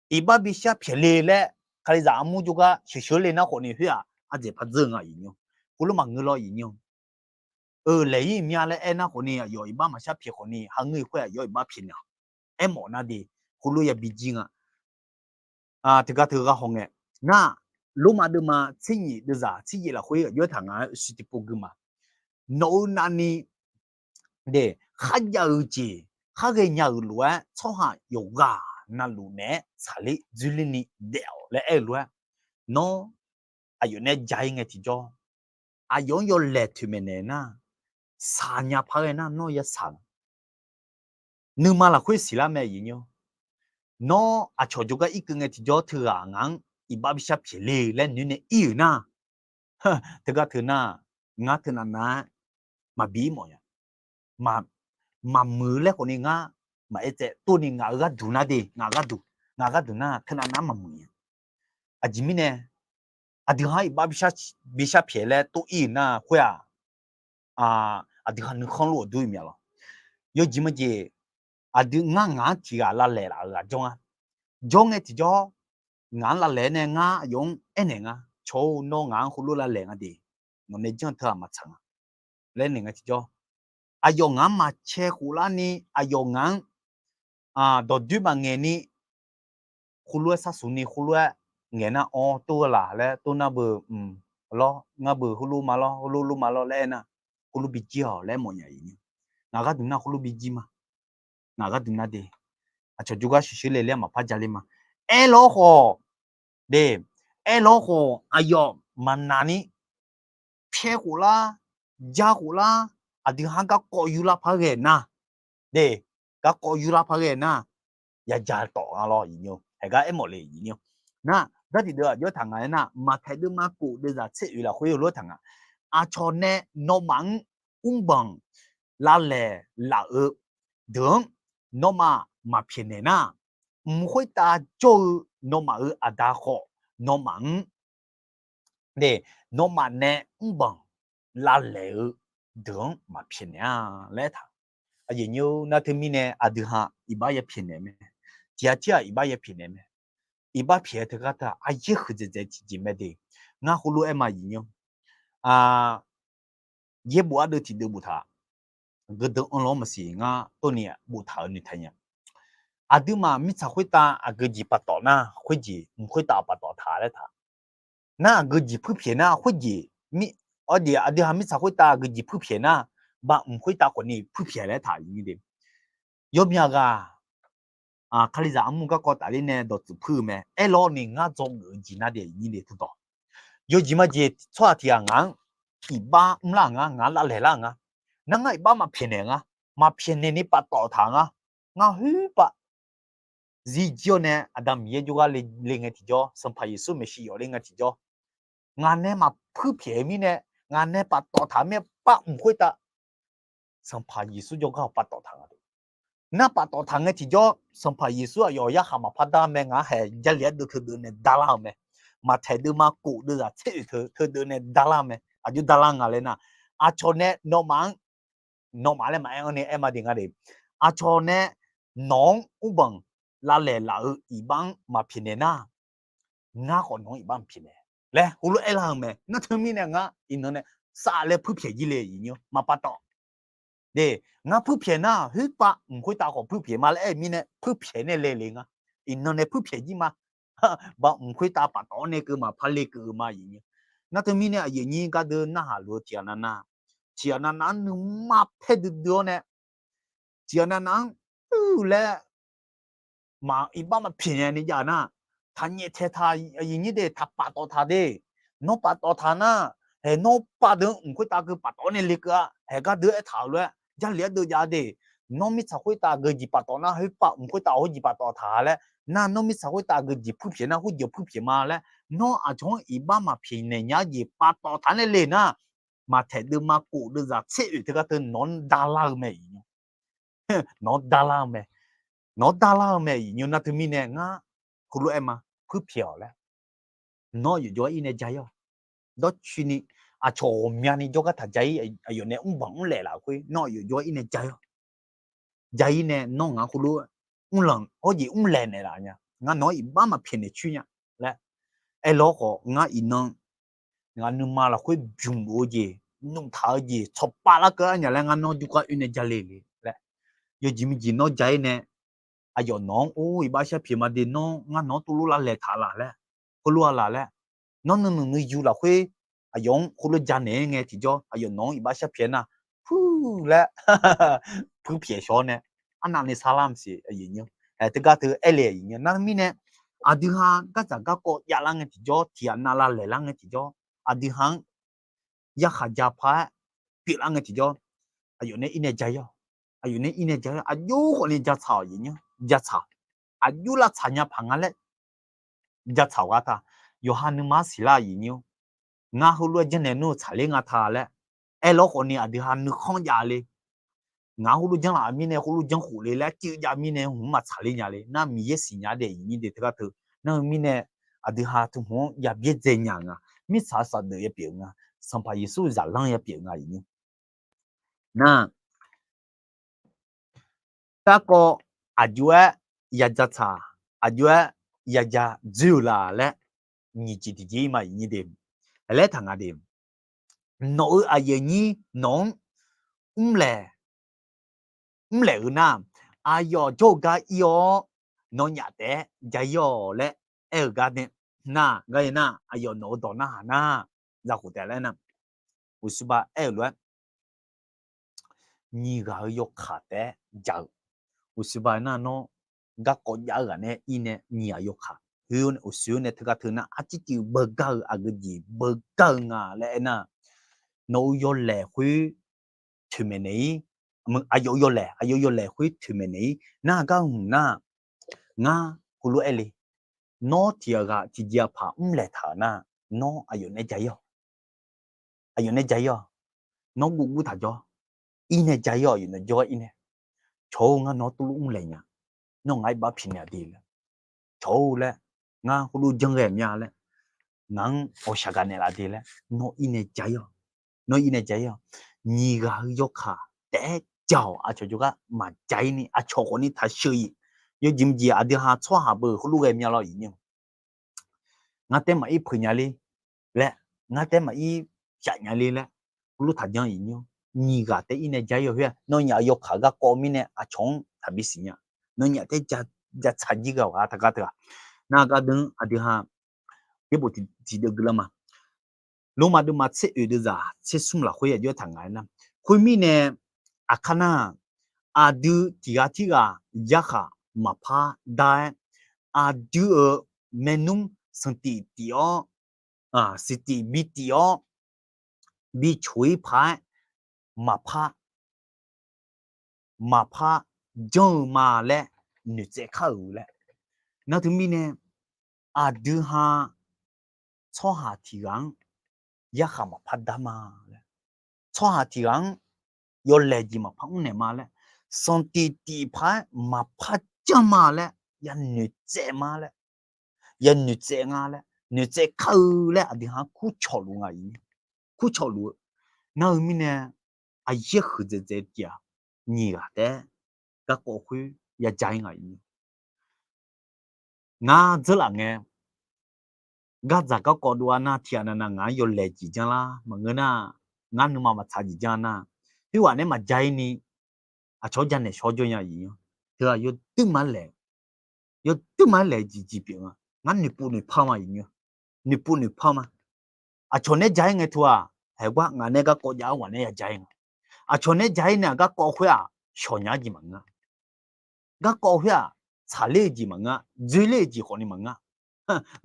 Iqbax bishar pyaeq le laer, Kalizaq armur jawrgar sheuqsheuq le nar khawfni khoer-aq ardzaeq par dzeur nga iq nymr. Khoerlof maqngeur lawr iq nymr. Euq laeq-ir mya laer aernar khawfni aqyawf iqbax maqshar pyaeq khawfni, ha ngeur-i khoer-aq yawr iqbax pyaeqnaeq-awq. Aermawf nar de, khoerlof ya bijir nga. Teugar teugar hawngae, nar, Lormav deuvma tser nyiq deuvzaq tser yaef lafkhoer aqjox-aer taq ngaq-aer uqshoe tiqpov gui ma. Nawq-eu navni de, kharjav-eu jeq, khar ghaenya-euq lof-aer tsawrhaq yawqghaq navluf naeq-aer tsaqler dzoerler ni daef-awq laer aer-eu lof-aer, nawr aqyawf nae ja-ir ngae tiqjawr, aqyawf-anr yawlaeq toeqmaeq naeq nar, saqnya par ghae nar nawr ya saq nga. Nuima lafkhoer siqlar mae iq nymr. Nawr aqcawq jawrgar irkeuv ngae tiqjawr teughaq ngaq-anr iqbax bishar pyaeq le laer noeq nae ir-euq nar, teugar teu nar, ngar teunav nav-aer maqbi ir mawf nya. Maqmuiq-eu laer khawfni ngar maqaer tsaev tov ni ngaq-euq gharduq nar de, ngaq gharduq, ngaq gharduq nar teunav nav-anr maqmuiq nya. Aqjeq mirnae, aqdui ha-anr iqbax bishar pyaeq laer tov ir-euq nar khoer-aq, aqdui ha nuikhanr lof-awq dur-eu mya lawr. Yawjeq majeq, aqdui ngar ngaq-anr tiq ghaq lavlaeq laf-euq ghaq jawr nga. Jawr ngae tiqjawr, ngaq-anr lavlaeq-aer nae ngar aqyawf-anr aernaeq nga, cawq-or, nawr ngaq-anr heulof lavlaeq nga de, nawqnae janr teu-aq maqtsaq nga laer naeq ngae tiqjawr, aqyawf ngaq-anr maqcae khoflar ni, aqyawf ngaq-anr dawqdoer maqngaeq ni, khoerlof-aer sharsuq ni khoerlof-aer ngaeq nar, awr, tov-eu laq laer tov nar beu, lawr, ngar beu heulof ma lawr, heulof lof ma lawr laer aernar, khoerlof bijir-awq laer mawfnya iq nymr. Ngaq gharduq nar khoerlof bijir ma. Ngaq gharduq nar de, aqcawq jawrgar sheuqsheuq le laer maqpar ja ler ma. Aerlawr khawf de, aerlawr khawf aqyawf maqnaq ni, pyaer khoflar, ja khoflar, aqdui ha-anr garkawv yurlar par ghae nar, de, garkawv yurlar par ghae nar, ya ja tawf nga lawr iq nymr. Haeq gar aermawf le iq nymr. Nar, gar tiqdeuv aqjox taq ngaq-aer nar, Maqtaeq deuvma kof deuvzaq tser oeq lafkhoer heulof-aer taq ngaq. Aqcawq nae nawmaf-anr mrbanq lavlaeq laf-eu deuq-anr nawmaf maqpyaeqnaeq nar, mq khoertav jawr-eu nawmaf-euq Aqda khawf nawmaf-anr de, nawmaf nae mrbanq lavlaeq-eu deuq-anr maqpyaeqnaeq-a laer taq. Aqyuif nymr, nar teumirnae aqdui ha iqbax ya pyaeqnaeq mae. Tiq ghaq tir-aq iqbax ya pyaeqnaeq mae. Iqbax pyaeq-eu teugar teu-aq, aqyaer huiqdzaeq dzaeq tiqjeq mae de. Ngar heulof-aer ma iq nymr. Yaer bof ardeuv tiqdeuv boftaq, geudeuv anr lawr maqsiq ngar tov ni boftaq-euq noeqtaq nya. Aqduimaf mirtsaq khoertav aqgeu jeq paftawf nar, khoerjeq mq khoertav paftawf taq laer taq. Nar aqgeu jeq puirpyaeq nar khoerjeq, aqdui ha mirtsaq khoertav aqgeu jeq puirpyaeq nar, baf mq khoertav khawfni puirpyaeq laer taq iq nymr de. Yawmyaq ghaq Kalizaq armur garkawv tafler nae dawqtsuif puir-eu mae. Aerlawr ni ngar dzawgeuf-eu jeq nar de iq nymr de teudawq. Yawjeq majeq tsawrhaq tiq ghaq ngaq-anr iqbax mrlar-euq nga, ngaq-anr lavlaeq lar-euq nga. Nar ngar iqbax maqpyaeqnaeq nga, maqpyaeqnaeq ni paftawf taq nga. Ngar khoerpav zir jir-awr nae Aqda Miqyaer jawrgar le ngae tiqjawr, Sanqpaq Yeqsur maeqshi yawf le ngae tiqjawr, ngaq nae maqpuirpyaeq-eu mirnae, ngaq nae paftawf taq-eu mirnae, baf mq khoertav Sanqpaq Yeqsur jawrgar-awq paftawf taq nga de. Nar paftawf taq ngae tiqjawr, Sanqpaq Yeqsur aqyawf yarkhaq maqpar dar mae, ngaq-anr haeq Jarlif ardeuv teudeuv nae darlar-eu mae. Maqtaeq deuvma kof deuvzaq tser oeq teudeuv nae darlar mae. Aqjox darlar nga laer nar, aqcawq nae nawmaf-anr, nawmaf laer maqaer-anr nae aer ma de nga de. Aqcawq nae nawq-anr mrbanq lavlaeq laf-eu iqbax-anr maqpyaeqnaeq nar, ngar khawf nawq-anr iqbax maqpyaeqnaeq laer heulof aerlar-eu mae. Nar teumirnae ngar iqnan nae saf laer puirpyaeq jir le iq nymr, maqpaftawf. De, ngar puirpyaeq nar khoerpav mq khoertav khawf puirpyaeq ma laer aer-eu mirnae puirpyaeq nae le le nga. Iqnan nae puirpyaeq jir ma. Baf mq khoertav paftawf-awr nae keuv maqpar lekeuv-eu ma iq nymr. Nar teumirnae aqyuif aqnyir gardeuv narhaq luf-eu tiqghaq navnav, tiqghaq navnav-anr nuima paer duidui-awr nae, tiqghaq navnav-anr uir laer maq iqbax maqpyaeqnaeq ni jav nar, taqnyaef taeq taq, aqyuif aqnyir de, taq paftawf taq de. Nawr paftawf taq nar, haeq nawr pav deuq-anr mq khoertav keuv paftawf-awr nae lekeuv-a. Haeq gardeuv aertaq-euq lof-aer Jarlif ardeuv jav de. Nawr mirtsaq khoertav geujeq paftawf nar, khoerpav mq khoertav khoerjeq paftawf taq laer nar, nawr mirtsaq khoertav geujeq puirpyaeq nar, khoerjeq puirpyaeq ma laer, nawr aqcawq-anr iqbax maqpyaeqnaeq nya-eu jeq paftawf taq nae le nar, Maqtaeq deuvma kof deuvzaq tser oeq teugar teu nawq-anr darlar-eu mae iq nymr. Nawq-anr darlar-eu mae. Nawq-anr darlar-eu mae iq nymr. Nar teumirnae ngar heulof-aer ma, puirpyaeq-awq laer. Nawr aqyawf jawr-aer ir nae ja-ir-awq. Dawrcoeni aqcawq ghawqmyani jawrgar taq ja-ir, aqyawf nae mrbanq mrlaeq laf khoer nawr aqyawf jawr-aer ir nae ja-ir-awq. Ja-ir nae nawr ngaq-anr heulof mrlanq hawr jeq mrlaeq naeqlaf nya. Ngar nawq-anr iqbax maqpyaeq naeq coer nya laer aerlawr khawf, ngar iqnan ngaq nuima lafkhoer bymq-eu jeq, nmqtaq-eu jeq tsawqpav larkeuv arnyaf laer ngar nawr jawrgar oe nae ja le le laer, yawjeq miqjeq nawr ja-ir nae, aqyawf nawq-anr or iqbax sharpyaeq ma de, nawr ngar nawq-anr tuvlof lavlaeq taq laf laer, heulof-a laf laer, nawr nuinanq nuiyu lafkhoer aqyawf-anr heulof ja naeq-aer ngae tiqjawr, aqyawf nawq-anr iqbax sharpyaeq nar, puir laer puir pyaeq shawr nae, arnavni sarlar maqsiq aqyuif nymr. Teugar teu aer le aqyuif nymr. Nar mirnae, aqdui ha gardzaq garkawv javlar ngae tiqjawr, tiqghaq navlav laeqlar ngae tiqjawr, aqdui ha-anr yarkhaq ja par-aer pyeuflar ngae tiqjawr, aqyawf nae ir nae ja-ir-awq. Aqyawf nae ir nae ja-ir, aqjox khawfni ja tsaq-awq aqyuif nymr, ja tsaq. Aqjox lavtsaq nya paq nga laer ja tsaq-awq gar ta. Yawqha nuima-anr siqlar aqyuif nymr, ngar heulof-aer janrnaeq nmr-eu tsaqler nga ta laer aerlawr khawfni aqdui ha nuikhanr jav le. Ngaq-anr heulof janrlaf mirnae heulof janrkhof le laer, arcuiv jav mirnae hmq maqtsaqler nya le. Nar Miqyaer siqnya daef aqyuif nymr de teugar teu. Nar-eu mirnae aqdui ha teu hmq-anr ya byaerdzae nya nga. Mirtsaq saqdeuf ya pyeuf nga. Sanqpaq Yeqsur zaqlanr ya pyeuf nga aqyuif nymr. Nar garkawv aqjox-aer ya ja tsaq, aqjox-aer ya ja dzoer-euq la laer nyiq jeq tiqjeq-ir ma aqyuif nymr de. Laer taq nga de. Nawq-euq aqyuif aqnyir nawq-anr mrlaeq mrlaeq-eu nar, aqyawf jawr-eu gar ir-awr nawnyaf taef-aer ja-ir-awq laer aer-eu gar nae, nar gar ir nar, aqyawf nawq-eu dawq narhaq nar, zakhof taef laer nar, uqshoe ba aer-euq lof-aer, nyiq ghaq-eu yawkaq taef-aer ja-eu. Uqshoe ba nar nawr garkawv jav-eu ghaq nae ir nae nyiq ghaq yawkaq, uqshoe nae teugar teu nar arcuiv cuiv beugar-eu aqgeu jeq beugar-eu nga laer aernar, nawq-eu yawlaeq khoer toeqmaeq naeq-ir, aqyawf-eu yawlaeq, aqyawf-eu yawlaeq khoer toeqmaeq naeq-ir nar gar hmq nar, ngar heulof-aer le. Nawr tiq ghaq ghaq tiqjeq aqpaq mrlaeq taq-euq nar, nawr aqyawf nae ja-ir-awq. Aqyawf nae ja-ir-awq. Nawr guv guv taq jawr. Ir nae ja-ir-awq, aqyawf nae jawr-aer ir nae. Cawq-or, ngar nawr tuvlof mrlaeq nya. Nawr ngaq-aer bar pyaeqnaeq-a de laer. Cawq-or laer, ngar heulof janr ghae mya laer, ngaq-anr ghawqshaq gaq naeqlaf de laer, nawr ir nae ja-ir-awq. Nawr ir nae ja-ir-awq. Nyiq ghaq-eu yawkaq taef-aer ja-awq. Aqcawq jawrgar maqja-ir ni, aqcawq khawfni taq sheuq-iq. Yawjeq mqjeq aqdui ha tsawrhaq beu heulof ghae mya lawr aqyuif nymr. Ngar taef maqir peuq nya le laer, ngar taef maqir shaf nya le laer, heulof taq janr aqyuif nymr. Nyiq ghaq taef ir nae ja-ir-awq khoer-aq, nawnyaf-euq yawkaq garkawv mirnae aqcawq-anr taqbi siqnya. Nawnyaf taef-aer ja tsaq jir ghae-awq ghaq taqgar teu-aq. Nar gar deuq-anr aqdui ha yaerbof tiqdeuv guiqlanq ma. Lormav deuvma tser oeq deuvzaq tser smr lafkhoer yajawr taq nga-aer nar, khoermirnae, aqkar nar, aqdui tiq ghaq tirghaq yarkhaq maqpar dar-aer, aqdui-euq maernmr sanqtif tif-awr, siqtif bi tif-awr, bi coq-ir paq-aer, maqpar maqpar janr-eu ma laer noeqtsaev kar-euq laer. Nar teumirnae, aqdui ha tsawrhaq tiq ghaq-anr yarkhaq maqpar dar ma laer, tsawrhaq tiq ghaq-anr yawlaeq jeq maqpar mrnaeq ma laer, sanqtif tif paq-aer maqpar janr ma laer, ya noeqtsaev ma laer, ya noeqtsaev nga laer, noeqtsaev kar-eu laer aqdui ha-anr kurcawq luf nga-iq. Kurcawq luf-eu nar-eu mirnae, aqyaer huiqdzaeq dzaeq tiq-aq, nyiq ghaq taef-aer garkawv khoer yaja-ir nga-iq. Ngar dzeurlaf ngae, gardzaq garkawv dov-a nar tiqghaq navnav ngaq-anr yawlaeq jeq janr lar maqngeur nar, ngar nuima maqtsaq jeq janr nar, khoerghaq nae maqja-ir ni, aqcawq-anr janaeq shawr jawr nya-iq. Teu-aq yawduir ma laeq, yawduir ma-aer laeq jeq jeq pyeuf nga. Ngar noeqpov noeqpar ma-iq, noeqpov noeqpar ma. Aqcawq nae ja-ir ngae teu-aq, haeqgar ngaq nae garkawv jav-awr ngaq nae yaja-ir nga. Aqcawq nae ja-ir nae-aq garkawv khoer-aq shawq nya-eu jeq maqngeur. Garkawv khoer-aq tsaqler-eu jeq maqngeur, dzoerler-eu jeq khawfni maqngeur.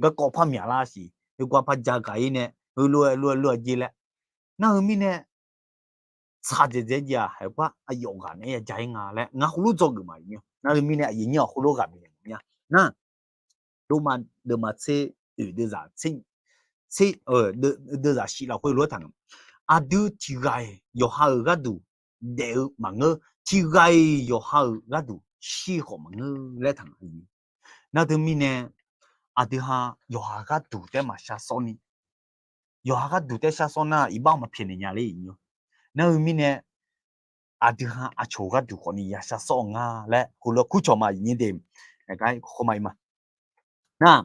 Garkawv par myaqlar siq, heugar par jagaq-ir nae, heulof-aer lof-aer lof-aer jeq laer. Nar-eu mirnae, tsaq dzaeqdzaeq jeq-aq, haeqgar aqyawf ghaq nae yaja-ir nga laer ngar heulof dzawgeuf ma-iq. Nar-eu mirnae aqyuif nyir-awq heulof ghaq bifnaeq mawf mya. Nar, lormav deuvma tser oeq deuvzaq tser, tser, deuvzaq shif lafkhoer lof-aer taq nga. Aqdui tiq ghaq-iq yawqha-euq gharduq daef-eu maqngeur, tiq ghaq-iq yawqha-euq gharduq shir khawf maqngeur laer taq nga. Nar teumirnae, aqdui ha yawqha gharduq taef-aer maqshar sawr ni, yawqha gharduq taef-aer shar sawr nar iqbax maqpyaeqnaeq nya ler-iq nymr. Nar-eu mirnae, aqdui ha aqcawq-euq gharduq khawfni yashar sawr-eu nga laer heulof-aer kurcawq ma, iqnyir de. Nar,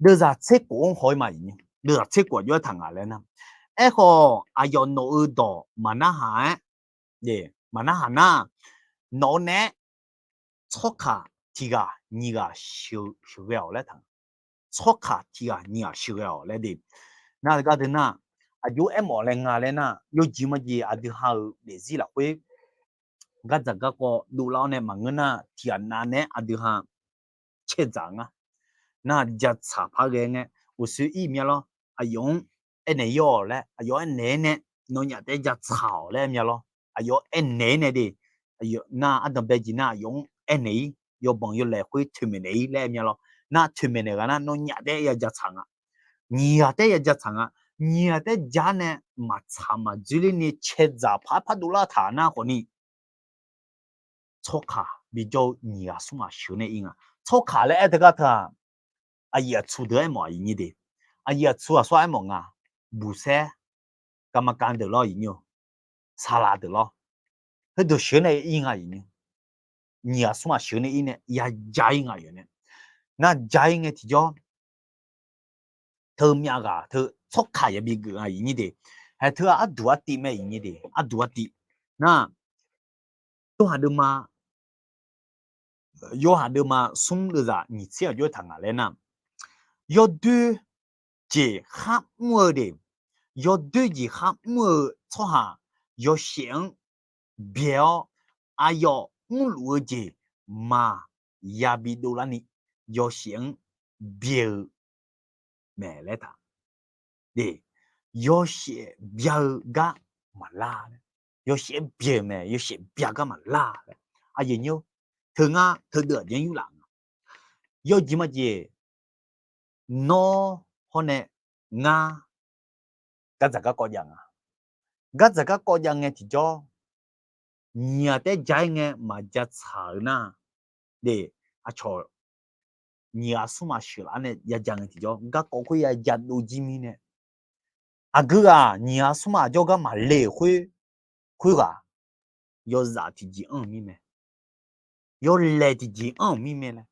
deuvzaq tser khof-anr haw-ir ma, iqnyir. Deuvzaq tser khof aqjox-aer taq ngaq laer nar, aerkhawf aqyawf nawq-euq dawq maqnarhaq-aer, maqnarhaq nar, nawq-eu naeq-aer tsawrkaq tiq ghaq nyiq ghaq sheuqghae-awq laer taq. Tsawrkaq tiq ghaq nyiq ghaq sheuqghae-awq laer de. Nar-eu gar deuq nar, aqjox-aer mawf laer nga laer nar, yawjeq majeq aqdui ha-euq daefzir lafkhoer gardzaq garkawv dovlar-awr nae maqngeur nar, tiq ghaq nav naeq-aer aqdui ha caerdzaq nga. Nar, jatsaq par ghae ngae, uqshoe ir mya lawr, aqyawf-anr aernaeq-ir-awq laer, aqyawf aernaeq-aer nae, nawnyaf taef-aer jatsaq-awq laer mya lawr, aqyawf aernaeq-aer nae de. Nar, ardanqbae jeq nar aqyawf-anr aernaeq-ir, yawbanq yawlaeq khoer toeqmaeq naeq-ir laer mya lawr. Nar, toeqmaeq naeq ghaq nar nawnyaf taef-aer ya jatsaq nga. Nyiq ghaq taef-aer ya jatsaq nga. Nyiq ghaq taef-aer ja-awr nae maqtsaq maqdzoerler ni caerdzaq par par dovlar taq nar khawfni, tsawrkaq bijawr-eu nyiq ghaq smr ghaq sheuq nae ir nga. Tsawrkaq laer aer teugar teu-aq, aqyuif aqtsu deuq-aer mawf-aq, iqnyir de. Aqyuif aqtsu aqsur-aer mawf nga. Buqsaer, garma kav deuq lawr, iqnyir-eu, saqlaq deuq lawr, heudeuq sheuq nae ir nga, iqnyir. Nyiq ghaq smr ghaq sheuq nae ir nae ya ja-ir nga yawf nae. Nar, ja-ir ngae tiqjawr, teu myav ghaq teu tsawrkaq yabi geuf nga, iqnyir de. Haeq teu-aq arduq artiv mae, iqnyir de, arduq artiv. Nar, yawhaq deuvma, yawhaq deuvma smr deuvzaq nyiq tser aqjox-aer taq ngaq laer nar, yawdoer jeq khar mr-eu de, yawdoer jeq khar mr-eu tsawrhaq yawshaef-anr byae-awr, aqyawf mrluf-eu jeq maqya bi dovlarni, yawshaef-anr byae-eu mae laer taq. Yawshaef bya-eu gar maqlar laer, yawshaef byae-eu mae, yawshaef bya gar maqlar laer. Aqyuif nyir-or, teu ngar teudeuv aqjeq-anr yurlaf nga. Yawjeq majeq, nawr hawr nae ngar gardzaq garkawv jav nga. Gardzaq garkawv jav ngae tiqjawr, nyiq ghaq taef-aer ja-ir ngae maqja tsaq-euq nar, de, aqcawq nyiq ghaq smr ghaq sheuq laf-awr nae ya ja ngae tiqjawr, garkawv khoer ya ja dov jir mirnae, aqgeu ghaq nyiq ghaq smr ghaq jawrgar maqle-euq khoer, khoerghaq yawzaf tiqjeq anr-euq mirmae, yawlaeq tiqjeq anr-euq mirmae laer.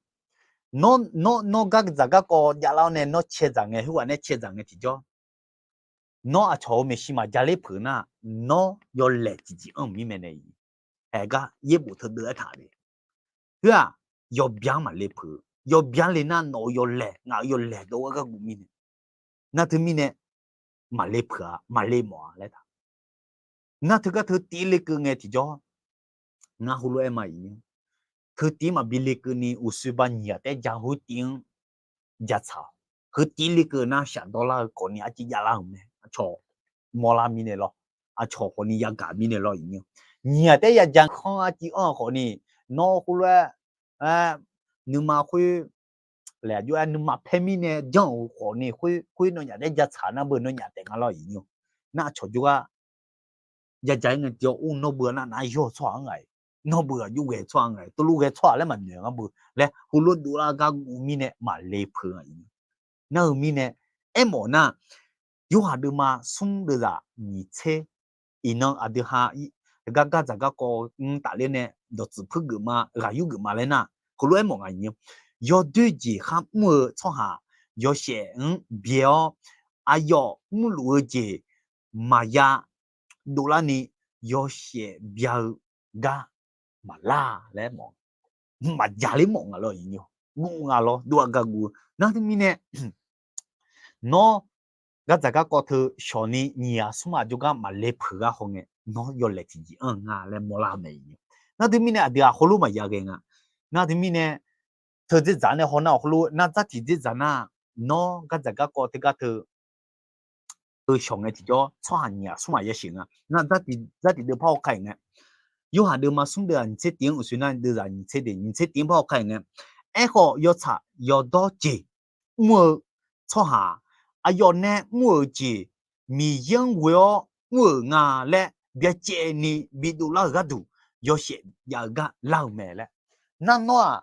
Nawr, nawr, nawr gardzaq garkawv javlar-awr nae nawr caedzaq ngae, khoerghaq nae caedzaq ngae tiqjawr, nawr aqcawq-euq maeqshi maqja ler peuq nar, nawr yawlaeq tiqjeq anr-euq mirmae nae, haeq gar yaerbof teudeuv-aer taq de. Khoer-aq, yawbya-anr maqle peuq. Yawbya le nar nawq-euq yawlaeq, ngaq-euq yawlaeq dov-aer garguv mirnae, nar teumirnae maqle peuq-a, maqle mawf-a laer taq. Nar teugar teu tiv le keuv ngae tiqjawr, ngar heulof-aer ma, iqnyir, teu tiv maqbi le keuvni uqshoe ba nyiq ghaq taef-aer ja khoer tiv-anr ja tsaq-awq. Heu tiv le keuv nar shafdawr lar-eu khawfni arciv javlar-euq mae. Aqcawq mawrlar mirnae lawr, aqcawq khawfni yagaq mirnae lawr, iqnyir, nyiq ghaq taef-aer ya ja khanr arciv anr-eu khawfni, nawr khoerlof-aer, nuima khoer laeq aqjox-aer nuima paer mirnae janr-euq khawfni khoer, khoer nawnyaf taef-aer ja tsaq nar beu nawnyaf taef nga lawr, iqnyir. Nar aqcawq jawrgar jaja-ir ngae tiqjawr, or nawr beu nar nar yawr-eu tsawrhaq-anr ngaq-iq, nawr beu aqjox ghae tsawrhaq-anr ngaq-iq, teulof ghae tsawrhaq laer maqnoeq ngar beu laer heulof dovlar gar guv mirnae maqle peuq nga, iqnyir. Nar-eu mirnae, aermawf nar, yorhaq deuvma smr deuvzaq nyiq tser, iqnan aqdui ha gar gardzaq garkawv-anr tafler nae dawqtsuif puir geufma, ghaq yur geufma laer nar, heulof-aer mawf nga, iqnyir. Yawdoer jeq khar mr-eu tsawrhaq yawshaef-anr byae-awr, aqyawf mrluf-eu jeq maqya dovlarni, yawshaef bya-eu gar maqlar laer mawf, maqjaqler mawf nga lawr, iqnyir, guv nga lawr, dov-a gar guv-eu. Nar teumirnae, nawr gardzaq garkawv teu shawqni nyiq ghaq smr ghaq jawrgar maqle peuq gar haw ngae, nawr yawlaeq tiqjeq anr-eu nga laer mawrlar-eu mae, iqnyir. Nar teumirnae aqdui-aq heulof maqya ghae nga. Nar teumirnae, teu dzerdzaq nae haw nar-awq heulof, nar dzartiq dzerdzaq nar, nawr gardzaq garkawv teugar teu teu shawq ngae tiqjawr tsawrhaq nyiq ghaq smr ghaq yasheuq nga. Nar dzartiq, dzartiq deuv par hawkar-iq ngae, yorhaq deuvma smr deuvzaq nyiq tser tiv-anr uqshoe nar deuvzaq nyiq tser de nyiq tser tiv-anr par hawkar-iq ngae, aerkhawf yawtsaq yawdawr jeq mr-eu tsawrhaq-aq, aqyawf nae mr-euq jeq Miqyaer-anr ghoe-awr mr-euq nga laer byacaevni bidov lar-euq gharduq, yawshaef jav-eu gar lar-euq mae laer. Nar nawr-aq,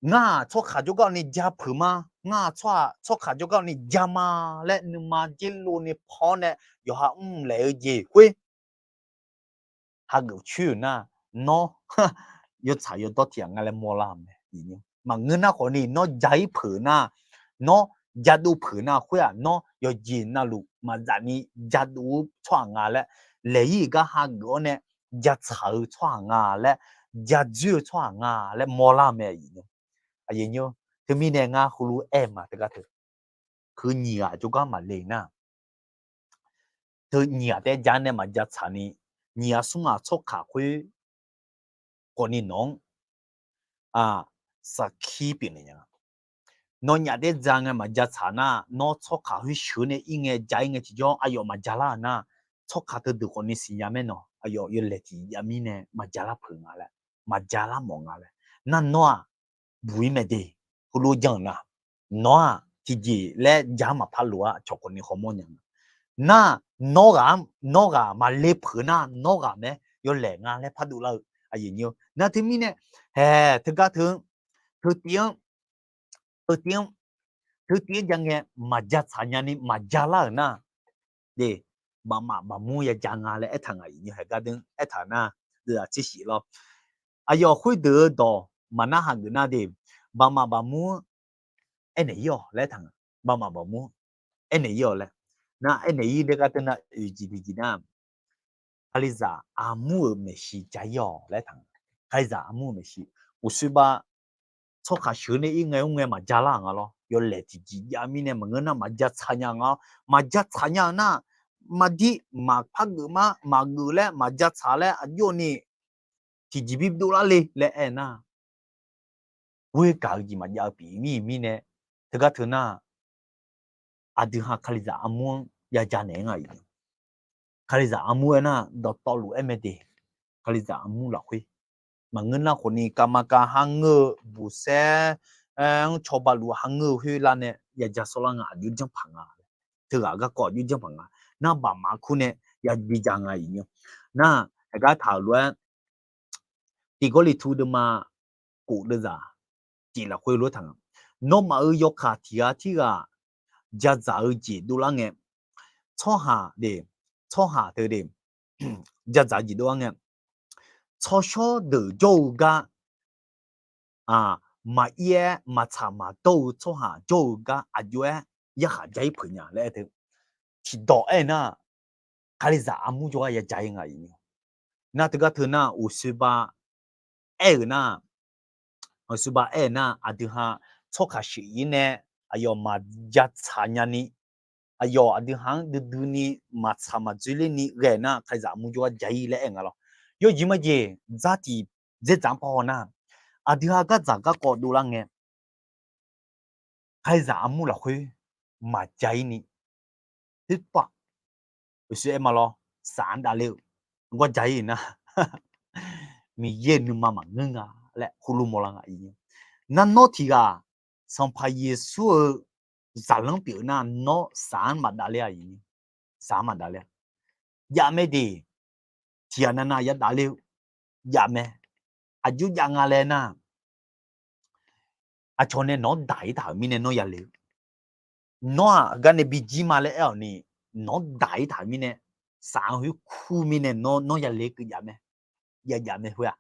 ngar-aq tsawrkaq jawrgar ni ja peuq ma, ngar-aq tsawrkaq jawrgar ni ja ma laer nuima dzer lov ni paw-awr nae yawqha mrlaeq-eu jeq khoer hageuf coer-euq nar, nawr yawtsaq yawdawr tiq ghaq nga laer mawrlar-eu mae. Maqngeur nar khawfni nawr ja-ir peuq nar, nawr jadov peuq nar khoer-aq, nawr yawqjeq navluf maqzaf ni jadov-eu tsawrhaq nga laer, laeq-ir-euq gar hageuf-awr nae jatsaq-eu tsawrhaq nga laer, jadzoer-eu tsawrhaq nga laer mawrlar-eu mae. Aqyuif aqnyir, teumirnae ngar heulof-aer aer ma teugar teu, heu nyiq ghaq jawrgar maqle nar, teu nyiq ghaq taef-aer ja-anr nae maqja tsaq ni, nyiq ghaq smr ghaq tsawrkaq khoer khawfni nawq-anr saqkir pyeufnaeq nya. Nawnyaf taef-aer ja ngae maqja tsaq nar, nawr tsawrkaq khoer sheuq nae ir ngae ja-ir ngae tiqjawr aqyawf maqja lar-euq nar, tsawrkaq teudeuq khawfni siqnya maer nawq, aqyawf yawlaeq tiqjav mirnae maqja lar peuq nga laer, maqja lar mawf nga laer. Nar nawr-aq, buq-ir mae de, heulof jan-euq nar, nawr-aq tiqjeq laer ja-anr maqpar lof-ar cawq khawfni hawmawr nya nga. Nar, nawr ghaq, nawr ghaq maqle peuq nar, nawr ghaq mae yawlaeq nga laer pardov lar-eu. Nar teumirnae, hae, teugar teu, teutiv-anr, teutiv-anr, teutiv-anr ja ngae maqja tsaq nya ni maqja lar-euq nar, de, baqmaf baqmur ya ja nga laer aertaq ngaq iq nyi haeq gar deuq aertaq nar, deuq-aq tser shif lawr. Aqyawf khoerdeuq-eu dawq maqnar hageuf nar de, baqmaf baqmur-anr aernaeq-ir-awq laer aertaq nga. Baqmaf baqmur-anr aernaeq-ir-awq laer. Nar aernaeq-ir de gar deuq nar oeq jeq tiqjeq nar, Kalizaq armur-euq maeqshi ja-ir-awq laer aertaq nga. Kalizaq armur-euq maeqshi, uqshoe ba tsawrkaq sheuq nae ir ngae ur ngae maqja lar-euq nga lawr. Yawlaeq tiqjeq jav mirnae maqngeur nar maqja tsaq nya nga lawr. Maqja tsaq nya-eu nar, maqdir maqpar geuf mar maqgeuf laer maqja tsaq laer aqjox ni tiqjeq bi dovlar le laer aer nar, ghoer gaq-eu jeq maqjav-eu pyeuf mir-iq mirnae, teugar teu nar, aqdui ha Kalizaq armur-anr ya ja naeq-aer nga iq. Kalizaq armur aer nar, dawqtawvluf aer mae de. Kalizaq armur lafkhoer maqngeur nar khawfni kavmaqkav har ngeur-eu buqsaer-anr cawba luf har ngeur-eu khoer lar nae ya ja sawrlar nga, aqjox janrpaq nga. Teughaq garkawv aqjox janrpaq nga. Nar baqmaf kur nae ya bi ja nga iq nyi. Nar, haeq gar taq-euq lof-aer, tiqgawrliqtu deuvma kof deuvzaq tiq lafkhoer lof-aer taq nga. Nawmaf-euq yawkaq tiq ghaq tirghaq jadzaq-eu jeq dovlar ngae, tsawrhaq de, tsawrhaq teu de, jadzaq-eu jeq dovlar ngae, tsawrshawr deuq jawr-eu gar maqir-aer maqtsaq maqdawr-eu tsawrhaq jawr-eu gar aqjox-aer yarkhaq ja-ir peuq nya laer aer teu. Tiqdawq aer nar, Kalizaq armur jawrgar ya ja-ir nga iq nyi. Nar teugar teu nar, uqshoe ba aer-euq nar, uqshoe ba aer-euq nar, aqdui ha tsawrkaq sheuq-ir nae aqyawf maqja tsaq nya ni, aqyawf aqdui ha-anr duidui ni maqtsaq maqdzoerler ni ghae nar, Kalizaq armur jawrgar ja-ir laer aer nga lawr. Yawjeq majeq dzar tiq dzaerdzaq-anr parhaw nar, aqdui ha gardzaq garkawv dovlar ngae, Kalizaq armur lafkhoer maqja-ir ni, oerpav, uqshoe aer ma lawr, saf-anr davler-eu garja-ir nar, Miqyaer-euq nuima maqngeur nga laer heulof mawrlar nga iq nyi. Nar nawr tiq ghaq Sanqpaq Yeqsur-euq zaqlanr pyeuf-eu nar, nawr saf-anr maqdavler-a iq nyi. Saf-anr maqdavler-a. Jav mae de, tiq ghaq navnav yadavler-eu jav mae. Aqjox jav nga laer nar, aqcawq nae nawq-anr daq-ir taq-euq mirnae nawr yale-eu, nawr-aq heugar nae bijir ma laer aer-awq ni, nawq-anr daq-ir taq-euq mirnae, saf-anr khoer kur mirnae nawr yale keuv jav mae. Jav jav mae khoer-aq,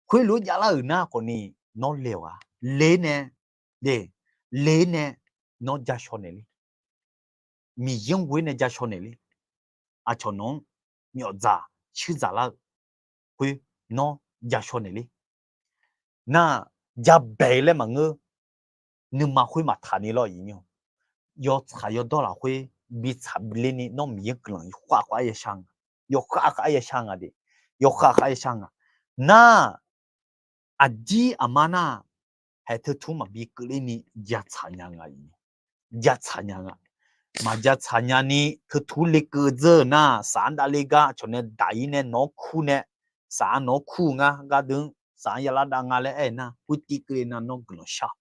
khoerlof-aer javlar-euq nar khawfni, nawr le-awq-a. Le nae, de, le nae nawr ja shaw naeq ler. Miqyaer-anr ghoe nae ja shaw naeq ler. Aqcawq nawq-anr myawfdzaq shuir dzaq lar-eu khoer nawr ja shaw naeq ler. Nar, jabae-eu laer maqngeur. Nuima khoer maqtaq ni lawr iq nyi. Yawtsaq yawdawr lafkhoer bitsaq biler ni nawr Miqyaer-anr guiqlanq yawkhav khav-aer yashar nga. Yawkhav khav-aer yashar nga de. Yawkhav khav-aer yashar nga. Nar, aqdir aqma nar, haeq teu tur maqbi keuvler ni jatsaq nya nga iq nyi. Jatsaq nya nga. Maqjatsaq nya ni teu tur lekeuv dzeur-eu nar, saf-anr davler gar aqcawq nae daq-ir nae nawq-anr kur nae, saf-anr nawq-anr kur-eu ngar gardeuv-anr saf-anr yalar dav nga laer aer nar, khoertiv keuvle nar nawr guiqlanq shar.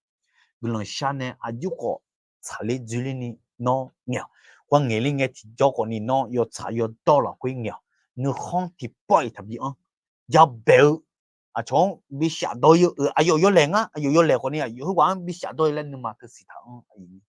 Guiqlanq shar nae aqjox khawf tsaqler dzoerler ni nawr ngaeq-awq. Khoerngae ler ngae tiqjawr khawfni nawr yawtsaq yawdawr lafkhoer ngaeq-awq. Nuikhanr tiqpawf-iq taqbi anr. Jabae-eu aqcawq-anr bishaf dawr-ir-eu, aqyawf yawlaeq ngar, aqyawf yawlaeq khawfni aqyawf heughaq-anr bishaf dawr-ir laer nuima teu siqtaq anr.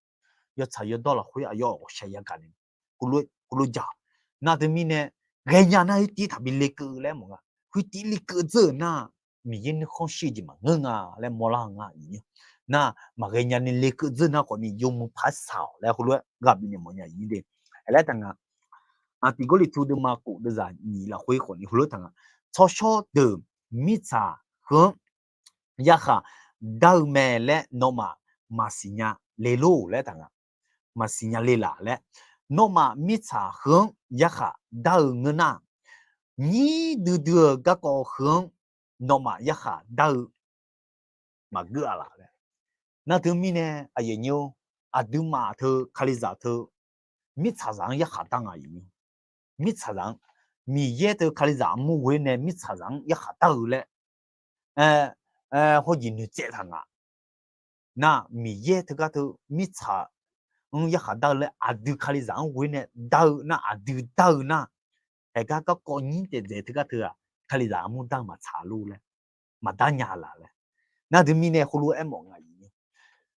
Yawtsaq yawdawr lafkhoer aqyawf ghawqshaq yagaq naeq, heulof ja-awq. Nar teumirnae, ghaenya nar khoertiv taqbi lekeuv laer mawf nga. Khoertiv lekeuv dzeur-euq nar, Miqyaer nuikhanr shir-eu jeq maqngeur nga laer mawrlar-eu nga iqnyir. Nar maqghae nyani lekeuv dzeur nar khawfni yawmuiq paq-aer saq-awq laer heulof-aer ghaq bifnaeq mawfnya iqnyir de. Aerlar taq nga, Tiq Gawrliqtu deuvma kof deuvzaq nyiq lafkhoer khawfni heulof taq nga, tsawrshawr deuq mirtsaq heu-anr yarkhaq dar-eu mae laer nawmaf maqsiq nya le lor laer taq nga. Maqsiq nya le laf laer, nawmaf mirtsaq heu-anr yarkhaq dar-eu ngeur nar, nyir duidui-eu garkawv heu-anr nawmaf yarkhaq dar-eu maqgeur-a laf laer. Nar teumirnae aqyuif aqnyir-or, aqduimaf teu kalizaq teu mirtsaqzaq-anr yarkhaq dar nga iqnyir. Mirtsaqzaq-anr, Miqyaer teu kalizaq armur ghoer nae mirtsaqzaq-anr yarkhaq dar-eu laer hawjeq noeqtsaev taq nga. Nar Miqyaer teugar teu mirtsaq-anr yarkhaq dar-eu laer aqdui kalizaq-anr ghoer nae dar-eu nar, aqdui dar-eu nar, haeqgar garkawv nyir taef dzaeq teugar teu-aq, kalizaq armur dar-eu maqtsaq lor laer, maqdar nya laf laer. Nar teumirnae heulof-aer mawf nga iqnyir.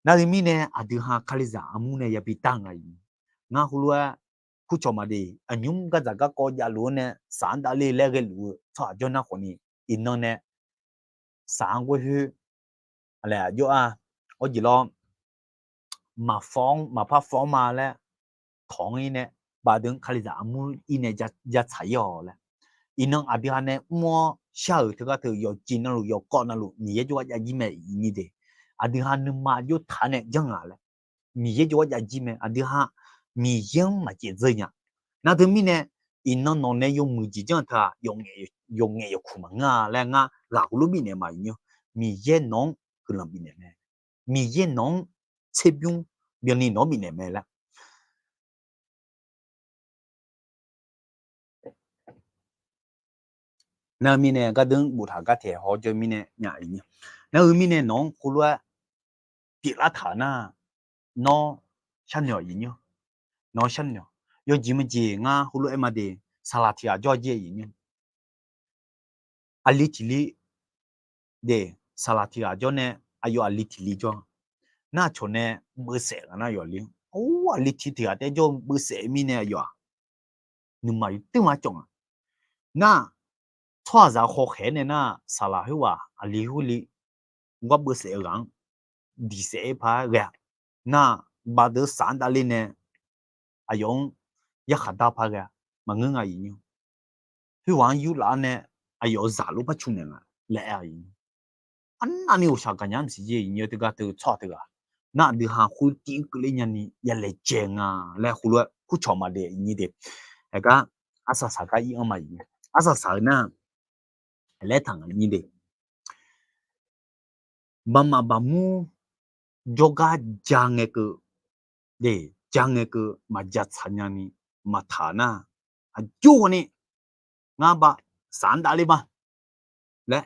Nar teumirnae aqdui ha kalizaq armur nae yabi dar nga iqnyir. Ngar heulof-aer kurcawq maqdeq, aqnymr gardzaq garkawv javluf-anr nae saq-anr davler laer ghaeluf-eu tsawrhaq jawr nar khawfni, iqnan nae saq-anr ghoer khoer, aqlaeq aqjox-a, awr jeq lawr, maqpar fawr ma laer tawq-anr ir nae, baqdeuq-anr kalizaq armur ir nae jatsaq ir-awq laer. Iqnan aqdui ha nae mr-awr shar-euq teugar teu yawqjeq navluf yawqkawv navluf Miqyaer jawrgar jav jir mae iqnyir de. Aqdui ha nuima jawr taq nae janr nga laer, Miqyaer jawrgar jav jir mae. Aqdui ha Miqyaer-anr maqcaev dzeur nya. Nar teumirnae, iqnan nawq nae yawmuiq jeq janr-eu teu-aq, yawqngaef yawqkuq maqngeur-a laer ngar ghaq heulof bifnaeq ma iqnyir. Miqyaer nawq-anr guiqlanq bifnaeq mae. Miqyaer nawq-anr tserbymr byanni nawq-anr bifnaeq mae laer. Nar-eu mirnae gardeur boftaq gar taeq haw jawr mirnae nya iqnyir. Nar-eu mirnae nawq-anr heulof-aer pyeuflar taq-eu nar, nawr sharnoeq-awq iqnyir. Nawr sharnoeq-awq. Yawjeq maqjeq ngar heulof-aer maqdeq, saqlaq tiq ghaq jawr-a jir iqnyir. Aqli tiq li de, saqlaq tiq ghaq jawr nae, aqyawf aqli tiq li jawr. Nar aqcawq nae beuvsaef ghaq nar yawf li. Or, aqli tiq tiq ghaq taef jawr-eu beuvsaef mirnae aqyawf-aq, nuima yawteuv ma cawv nga. Nar, tsawrhaqzaq hawkhaeq-aer nae nar, saqlaq khoerghaq aqli khoerli gar beuvsaef-eu ghaq-anr diq saef-aer par ghae-a. Nar, baqdeuq saq-anr davler nae aqyawf-anr yarkhaq dar par ghae-a, maqngeur nga iqnyir. Khoerghaq-anr yurlaf-awr nae aqyawf zaq lof par cu naeq nga laer aer-a iqnyir. Arnavni ghawqshaq gaqnya maqsiq jir iqnyir teugar teu tsawrhaq teughaq, nar aqdui ha khoer tiv-anr keuvler nyani yalaejae nga laer heulof-aer kurcawq maqdeq iqnyir de. Haeqgar arsaq saq gar ir-anr ma iqnyir. Arsaq saq-eu nar, laer taq nga iqnyir de. Baqmaf baqmur jawrgar ja ngae keuv, de, ja ngae keuv maqja tsaq nyani maqtaq nar, aqjox ghawqni ngar ba saq-anr davler ma laer,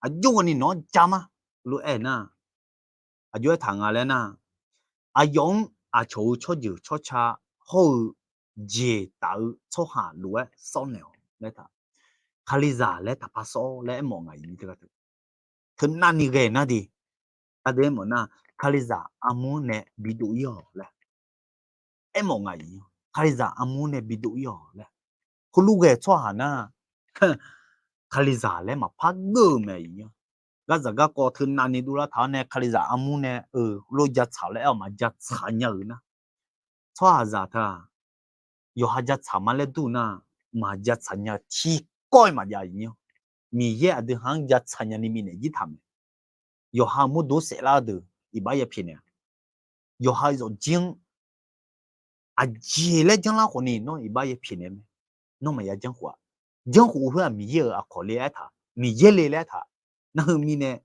aqjox ghawqni nawq-anr ja ma lof-aer nar, aqjox-aer taq nga laer nar, aqyawf-anr aqcawq-euq tsawrjeuq tsawrca hawr-eu jeq taf-eu tsawrhaq lof-aer sawr naeq-awq laer taq. Kalizaq laer taqpar sawr laer aermawf nga iqnyir teugar teu. Teunavni ghae nar de, aqdui aermawf nar, kalizaq armur nae bidov ir-awq laer aermawf nga iqnyir. Kalizaq armur nae bidov ir-awq laer. Heulof ghae tsawrhaq nar, kalizaq laer maqpar geur-eu mae iqnyir. Gardzaq garkawv teunavni dovlar taq-awr nae kalizaq armur nae-eu lof ja tsaq laer aer-awq maqja tsaq nya-euq nar, tsawrhaqzaq teu-aq, yawqha ja tsaq ma laer dur nar, maqja tsaq nya-eu tiqkawv-iq maqjav iqnyir. Miqyaer aqdui ha-anr ja tsaq nyani bifnaeq jir taq mae. Yawqha murdov saeflar-eu deuq iqbax ya pyaeqnaeq-a. Yawqha yawqjir-anr aqjeq laer janrlar khawfni nawr iqbax ya pyaeqnaeq mae. Nawr maqya janrkhof-a. Janrkhof khoer-aq Miqyaer-euq aqkawq le aertaq, Miqyaer le laer aertaq. Nar-eu mirnae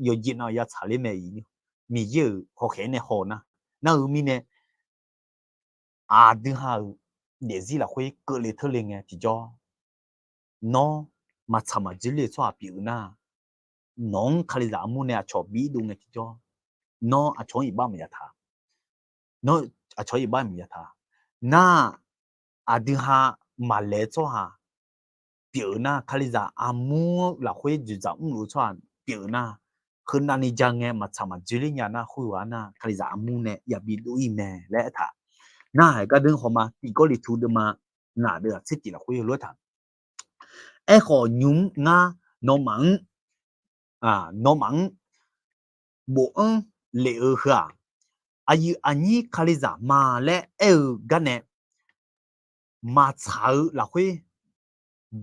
yawqjeq nav ya tsaqler mae iqnyir. Miqyaer-euq hawkhaeq-aer nae haw nar, nar-eu mirnae aqdui ha-euq daefzir lafkhoer keuvle teurle ngae tiqjawr, nawr maqtsaq maqdzoer ler-eu tsawrhaq pyeuf-eu nar, nawq-anr kalizaq armur nae aqcawq bi irdov ngae tiqjawr, nawr aqcawq-anr iqbax maqya taq. Nawr aqcawq-anr iqbax maqya taq. Nar, aqdui ha maqlaeq-eu tsawrhaq pyeuf-eu nar, kalizaq armur lafkhoer dzoeqdzaq mrluf-eu tsawrhaq pyeuf-eu nar, heunavni ja ngae maqtsaq maqdzoer ler nya nar, khoerghaq nar kalizaq armur nae yabi dov ir mae laer aertaq. Nar-aq gardeur hawma tiqgawrliqtu deuvma ngaq deuv-aq tser tiq lafkhoer heulof-aer taq. Aerkhawf nymq-mr ngar nawmaf-anr, nawmaf-anr bofanr lef-eu heu-aq, aqyuif aqnyir Kalizaq ma laer aer-eu garnae, maqtsaq-eu lafkhoer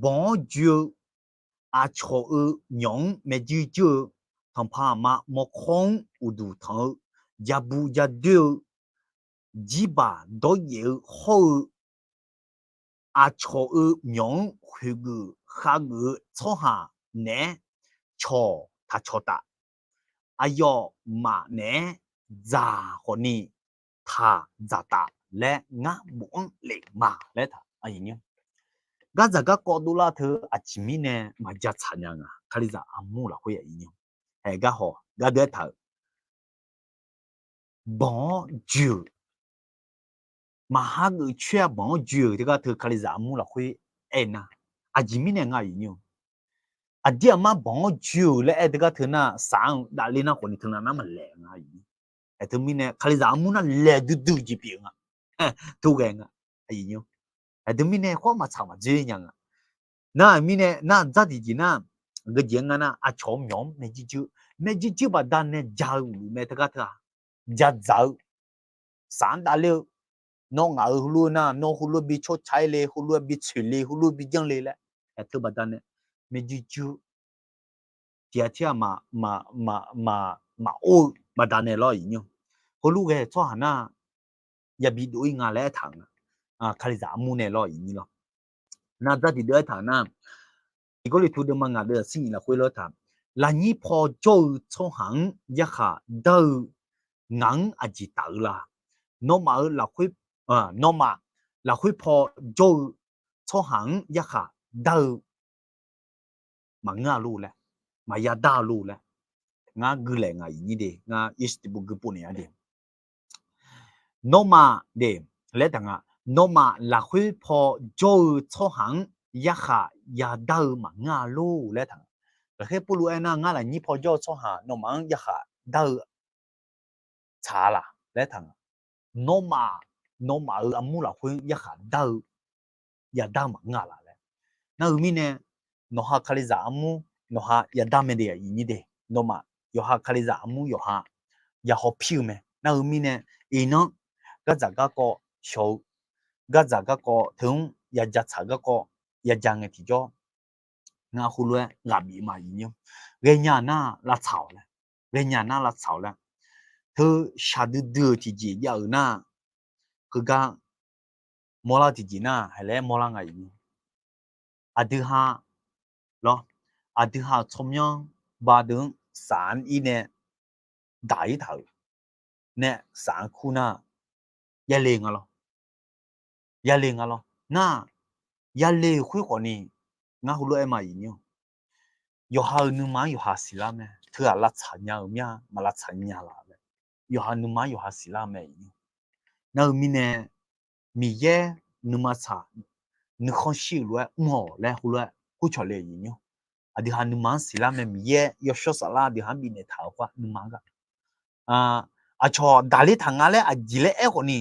banq-awr joe-eu, aqcawq-euq myawq-anr maerjuir juir-eu, tanqpaq aqma mawrkawr-anr uqduq tanq-eu, jabu jadoer-eu, jirbaq dawryaef-eu hawr-eu, aqcawq-euq myawq-anr khoeqgeuf khavgeuf-eu tsawrhaq naeq-aer cawq taq cawq taf. Aqyawfmaf naeq-aer dzaq khawfni taq dzaq taf laer ngar bofanr lef ma laer taq. Gardzaq garkawv dovlar teu aqjeq mirnae maqjatsaq nya nga. Kalizaq armur lafkhoer aqyuif nymr, haeq gar haw gardeuv aertaq-euq, banq-awr joe-euq, maqhageuf coer-a banq-awr joe-euq teugar teu Kalizaq armur lafkhoer aernar, aqjeq mirnae nga aqyuif nymr, aqdir aqmar banq-awr joe-euq laer aer teugar teu nar, saf-anr davler nar khawfni teunav nar maqlaeq nga aqyuif nymr. Aer teumirnae Kalizaq armur nar laeq duidui-eu jeq pyeuf-eu nga. Tov ghae nga. Aer teumirnae khawr maqtsaq maqdzoer nya nga. Nar-euq mirnae nar dzar tiqjeq nar, geujeq nga nar, aqcawq-eu myawq-anr maerjuir juir, maerjuir juir baqdanae ja-eu uqluf mae teugar teu-aq, ja dzaq-eu, saf-anr davler-eu, nawr ngaq-euq heulof-eu nar, nawr heulof-aer bi tsawrca-ir le, heulof-aer bi tsoeq le, heulof-aer bi janr le laer, aer teu baqdanae maerjuir juir-eu tiqghaq tirghaq maqor-eu baqdanae lawr aqyuif nymr, heulof ghae-eu tsawrhaq nar, yabi dov-ir nga laer aertaq-euq nga. Kalizaq armur nae lawr aqyuif nymr lawr. Nar dzar tiqdeuv aertaq-euq nar, Tiqgawrliqtu deuvma ngaq deuv-aq sirnyif lafkhoer lawr taq, lafnyir paw jawr-eu tsawrhaq-anr yarkhaq dar-eu ngaq-anr aqjeq taf-eu la? Nawmaf-euq lafkhoer, nawmaf lafkhoer paw jawr-eu tsawrhaq-anr yarkhaq dar-eu maqngeur-a lor laer, maqya dar-a lor laer, ngar guilaeq ngaq aqyuif nymr de, ngar yawshuif tiqpov guiqpov naeq-a de. Nawmaf de laer taq nga, nawmaf lafkhoer paw jawr-eu tsawrhaq-anr yarkhaq yadar-eu maqngeur-a lor laer taq nga. Lafkhoer Pawrluv aernar, ngar lafnyir paw jawr-eu tsawrhaq nawmaf-anr yarkhaq dar-eu tsaq-a laq laer taq nga. Nawmaf, nawmaf-euq armur lafkhoer yarkhaq dar-eu yadar-eu maqngeur-a laq laer. Nar-eu mirnae, nawqha Kalizaq armur nawqha yadar mae de aqyuif nymr de. Nawmaf yawqha Kalizaq armur yawqha yahaw pir-eu mae. Nar-eu mirnae, iqnan gardzaq garkawv shawq-eu, gardzaq garkawv teu-anr yaja tsaq garkawv yaja ngae tiqjawr, ngar heulof-aer ghaq bif ma aqyuif nymr. Ghaenya nar lavtsaq-awq laer, ghaenya nar lavtsaq-awq laer, teu shaqdui dui-euq tiqjeq jav-euq nar, heugar mawrlar-eu tiqjeq nar, haiq laer mawrlar nga aqyuif nymr. Aqdui ha lawr, aqdui ha-euq tsawrmyanr ba deuq-anr saf-anr ir nae daq-ir taq-euq nae saf-anr kur nar, yale nga lawr. Yale nga lawr. Nar, yale-euq khoer khawfni, ngar heulof-aer ma aqyuif nymr, yawqha-euq nuima-anr yawqha siqlar mae. Teu-aq lavtsaq nya-euq mya, maq lavtsaq nya laf laer, yawqha nuima-anr yawqha siqlar mae aqyuif nymr. Nar-eu mirnae, Miqyaer nuima tsaq, nuikhanr shir-euq lof-aer mr-awq laer heulof-aer kurcawq le aqyuif nymr. Aqdui ha nuima-anr siqlar mae, Miqyaer yawshawr saflar aqdui ha-anr bifnaeq taq-euq khoer nuima-anr gar, aqcawq daqler taq nga laer aqjeq laer aer khawfni,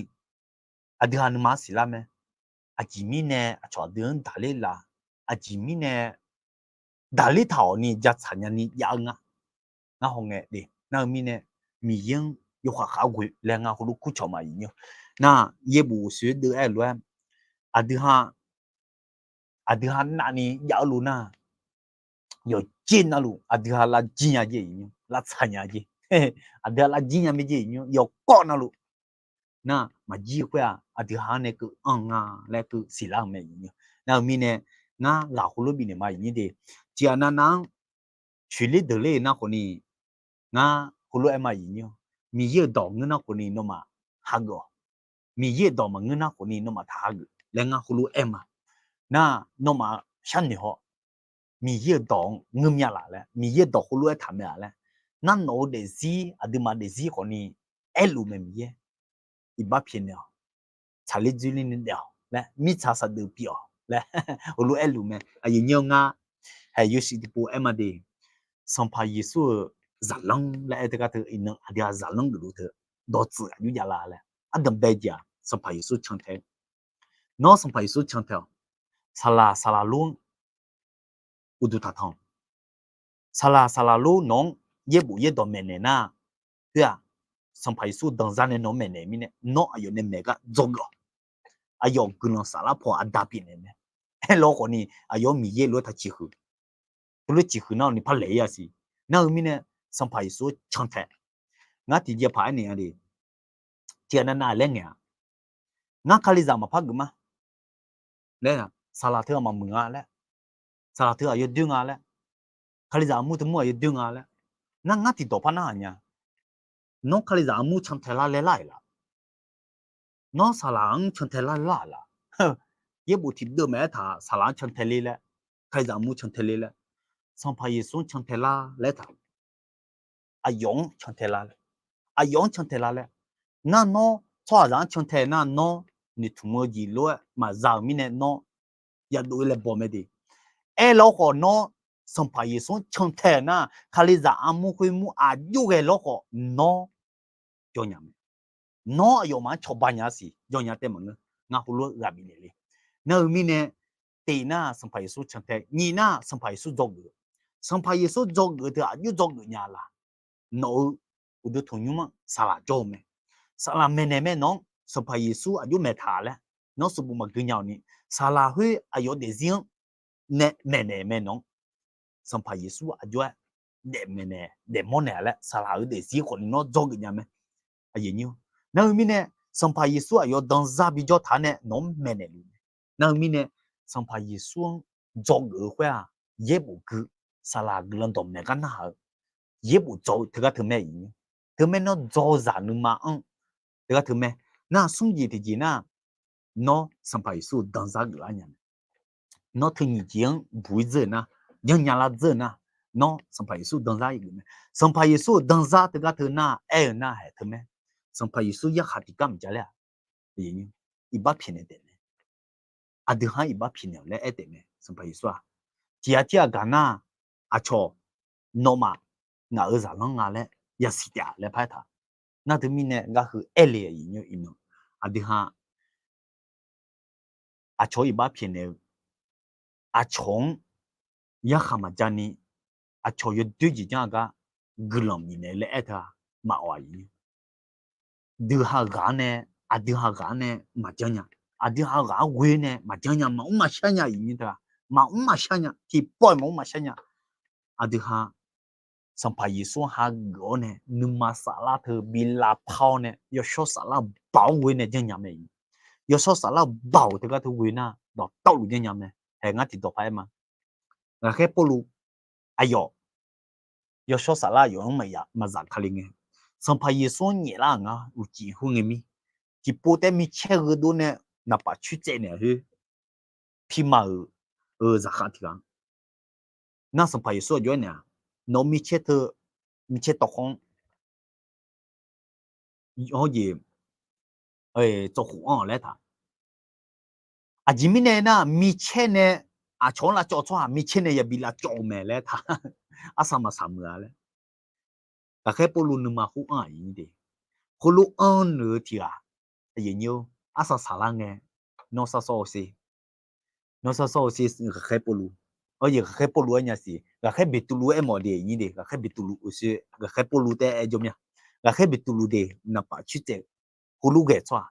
aqdui ha nuima-anr siqlar mae. Aqjeq mirnae aqcawq aqdui-anr daqler laf, aqjeq mirnae daqler taq-awq ni jatsaq nyani jav-eu nga. Ngar hawngae de, nar-eu mirnae, Miqyaer-anr yawkhav khav ghoe laer ngar heulof kurcawq ma aqyuif nymr. Nar, yaerbof soeq deuv-aer lof-aer, aqdui ha aqdui ha navni jav-eu lof nar, yawqjeq navluf aqdui ha lavjir nya jeq aqyuif nymr, lavtsaq nya jeq, aqdui ha lavjir nya mae jeq aqyuif nymr, yawqkawv navluf nar, maqjir-eu khoer-aq aqdui ha-anr nae keuv anr nga laer keuv siqlar-eu mae aqyuif nymr. Nar-eu mirnae, ngar ghaq heulof bifnaeq ma aqyuif nymr de. Tiqghaq navnav-anr coeqler deuqler-eu nar khawfni, ngar heulof-aer ma aqyuif nymr, Miqyaer-euq dawq ngeur nar khawfni nawmaf hageuf-awq. Miqyaer-euq dawq maqngeur nar khawfni nawmaf taq hageuf laer ngar heulof-aer ma. Nar, nawmaf sharnoeq haw, Miqyaer-euq dawq-anr ngeur mya laf laer, Miqyaer-euq dawq heulof-aer taq mae laf laer, nar nawq-eu daefzir aqduimaf daefzir khawfni aerluf mae Miqyaer. Iqbax pyaeqnaeq-awq. Tsaqler dzoerler ni daef-awq laer, mirtsaq saqdeuf pyeuf-awq laer heulof-aer luf mae aqyuif nymr. Ngar haeq yawshuif tiqpov aer ma de. Sanqpaq Yeqsur-euq zaqlanr laer aer teu gar teu iqnan aqdui-aq zaqlanr geufluf teu dawqtsuif aqjox jav la laer ardanq bae jeq-aq Sanqpaq Yeqsur can tae. Nawr Sanqpaq Yeqsur can tae-awq. Saqlaq saqlaq lor-anr uqduq taqtanq. Saqlaq saqlaq lor nawq-anr yaerbof yaerdawq maeqnaeq nar, khoer-aq, Sanqpaq Yeqsur danzar nae nawq-anr maeqnaeq mirnae, nawr aqyawf nae maeq gar dzawgeuf-awq. Aqyawf guiqlanq saflar paw aqda pyeufnaeq mae. Aerlawkhawf ni aqyawf-anr Miqyaer lof-aer taq ciqhuiq. Teulof ciqhuiq nar-awq ni par laeq-ir-a siq. Nar-eu mirnae, Sanqpaq Yeqsur-anr cantae. Ngar tiqjeqpaq aernaeq-a de. Tiqghaq navnav laer ngaeq-a. Ngar Kalizaq maqpar geuf ma laer, saqlaq teu-aq maqmuiq nga laer, saqlaq teu aqyawf doer nga laer, Kalizaq armur teu mur aqyawf doer nga laer, nar ngar tiqdawq par narhaq nya. Nawr Kalizaq armur cantae lar laer lar-iq laf? Nawr saqlaq-anr cantae lar lar-iq laf? Yaerbof tiqdeuv maqaer taq saqlaq-anr cantae ler laer, Kalizaq armur cantae ler laer, Sanqpaq Yeqsur-anr cantae lar laer taq. Aqyawf-anr cantae lar laer, aqyawf-anr cantae lar laer. Nar nawr tsawrhaqzaq-anr cantae nar nawr noeqtmq-eu jeq lof-aer maqza-euq mirnae nawr yadov-ir laer baw mae de. Aerlawkhawf nawr Sanqpaq Yeqsur-anr cantae-euq nar, Kalizaq armur khoer mur aqjox ghae lawrkhawf nawr jawr nya mae. Nawr aqyawfmaf-anr cawba nya-a siq, jawr nya tae maqngeur. Ngar heulof-aer ghaq bifnaeq le. Nar-eu mirnae, tiq nar Sanqpaq Yeqsur cantae, nyiq nar Sanqpaq Yeqsur dzawgeuf. Sanqpaq Yeqsur dzawgeuf teu aqjox dzawgeuf nya laf? Nawq-eu uqduq tanqnymr-anr saqlaq jawr-eu mae. Saqlaq maeqnaeq mae nawq-anr, Sanqpaq Yeqsur aqjox maeqtaq laer nawr suqbuq maqgui nya-awq ni, saqlaq khoer aqyawf daefzir-anr nae maeqnaeq mae nawq-anr, Sanqpaq Yeqsur aqjox-aer daef maeqnaeq daefmawr naeq-a laer saqlaq-euq daefzir khawf ni nawr dzawgeuf nya mae. Nar-eu mirnae, Sanqpaq Yeqsur aqyawf danzar bijawr taq-awr nae nawq-anr maeqnaeq luf mae. Nar-eu mirnae, Sanqpaq Yeqsur-anr dzawgeuf-eu khoer-aq, yaerbof gui, saqlaq guiqlanq dawqmaeq gar narhaq-eu, yaerbof dzaw-eu teugar teu mae-iq. Teumae nawr dzaw-eu zaq nuima anr-eu teugar teu mae. Nar smr jeq tiqjeq nar, nawr Sanqpaq Yeqsur-euq danzar geuflar nya mae. Nawr teu nyiq jeq-anr buq-ir dzeur-eu nar, janrnya lar dzeur-eu nar, nawr Sanqpaq Yeqsur danzar geuf mae. Sanqpaq Yeqsur-euq danzar teugar teu nar aer-eu nar haeq teu mae. Sanqpaq Yeqsur yarkhaq tiqgar maqjav ler-aq, iqbax pyaeqnaeq taef mae. Aqdui ha-anr iqbax pyaeqnaeq-awq laer aer taef mae. Sanqpaq Yeqsur-aq, tiq ghaq tir ghaq gaq nar, aqcawq nawmaf ngaq-euq zaqlanr nga laer yasiq taef-a laer paraer taq. Nar teumirnae gar heu aer le-a iqnan, aqdui ha aqcawq-anr iqbax pyaeqnaeq-eu, aqcawq-anr yarkhaq maqjav ni, aqcawq yawdoer jeq janr-a gar guiqlanq bifnaeq laer aer teu-a, maqawq-aq iqnan. Dui ha ghaq-anr nae, aqdui ha ghaq-anr nae maqjanr nya. Aqdui ha ghaq-anr ghoe nae maqjanr nya, maqmr maqshar nya iqnan teu-a, maqmr maqshar nya, tiqpawf-iq maqmr maqshar nya. Aqdui ha Sanqpaq Yeqsur-anr hageuf-awr nae nuima saflar teu bi lavpar-awr nae yawshawr saflar baoq-anr ghoe nae janrnya mae iq. Yawshawr saflar baoq teugar teu ghoe nar dawqtawvluf janrnya mae. Haeq ngar tiqdawq paq-aer ma. Ghaqkhaer Pawrluv aqyawf yawshawr saflar aqyawf-anr maqzaf kali ngae, Sanqpaq Yeqsur-anr nyaeflar-euq ngar uqcif khoerngae mir, tiqpov taef-aer micaer gheudov nae naqpaf coertsaev naeq-a khoer, pirma-euq zaqkhav tiq ghaq nar Sanqpaq Yeqsur aqjox-aer naeq-a, nawq-eu micaer teu, micaer tawvkhawf-anr hawr jeq tsawv khof anr-awq laer taq. Aqjeq mirnae nar, micaer nae aqcawq-anr lavcawv tsawrhaq micaer nae yabi lavcawv-eu mae laer taq. Arsaq maqsaq meuq-a laer. Ghaqkhaer Pawrluv nuima khoer anr-aq iq de. Khoerlof anr noeq-eu tiq ghaq, arsaq saqlar ngae, nawr sar sawr-eu sher. Nawr sar sawr-eu sher, ghaqkhaer Pawrluv. Awr jeq ghaqkhaer Pawrluv aer nya siq, ghaqkhaer Beqtuvluv aer mawf de iq de, ghaqkhaer Beqtuvluv oe sher, ghaqkhaer Pawrluv taef aer jawr mir-a. Ghaqkhaer Beqtuvluv de naqpaf coertsaev khoerlof ghae tsawrhaq,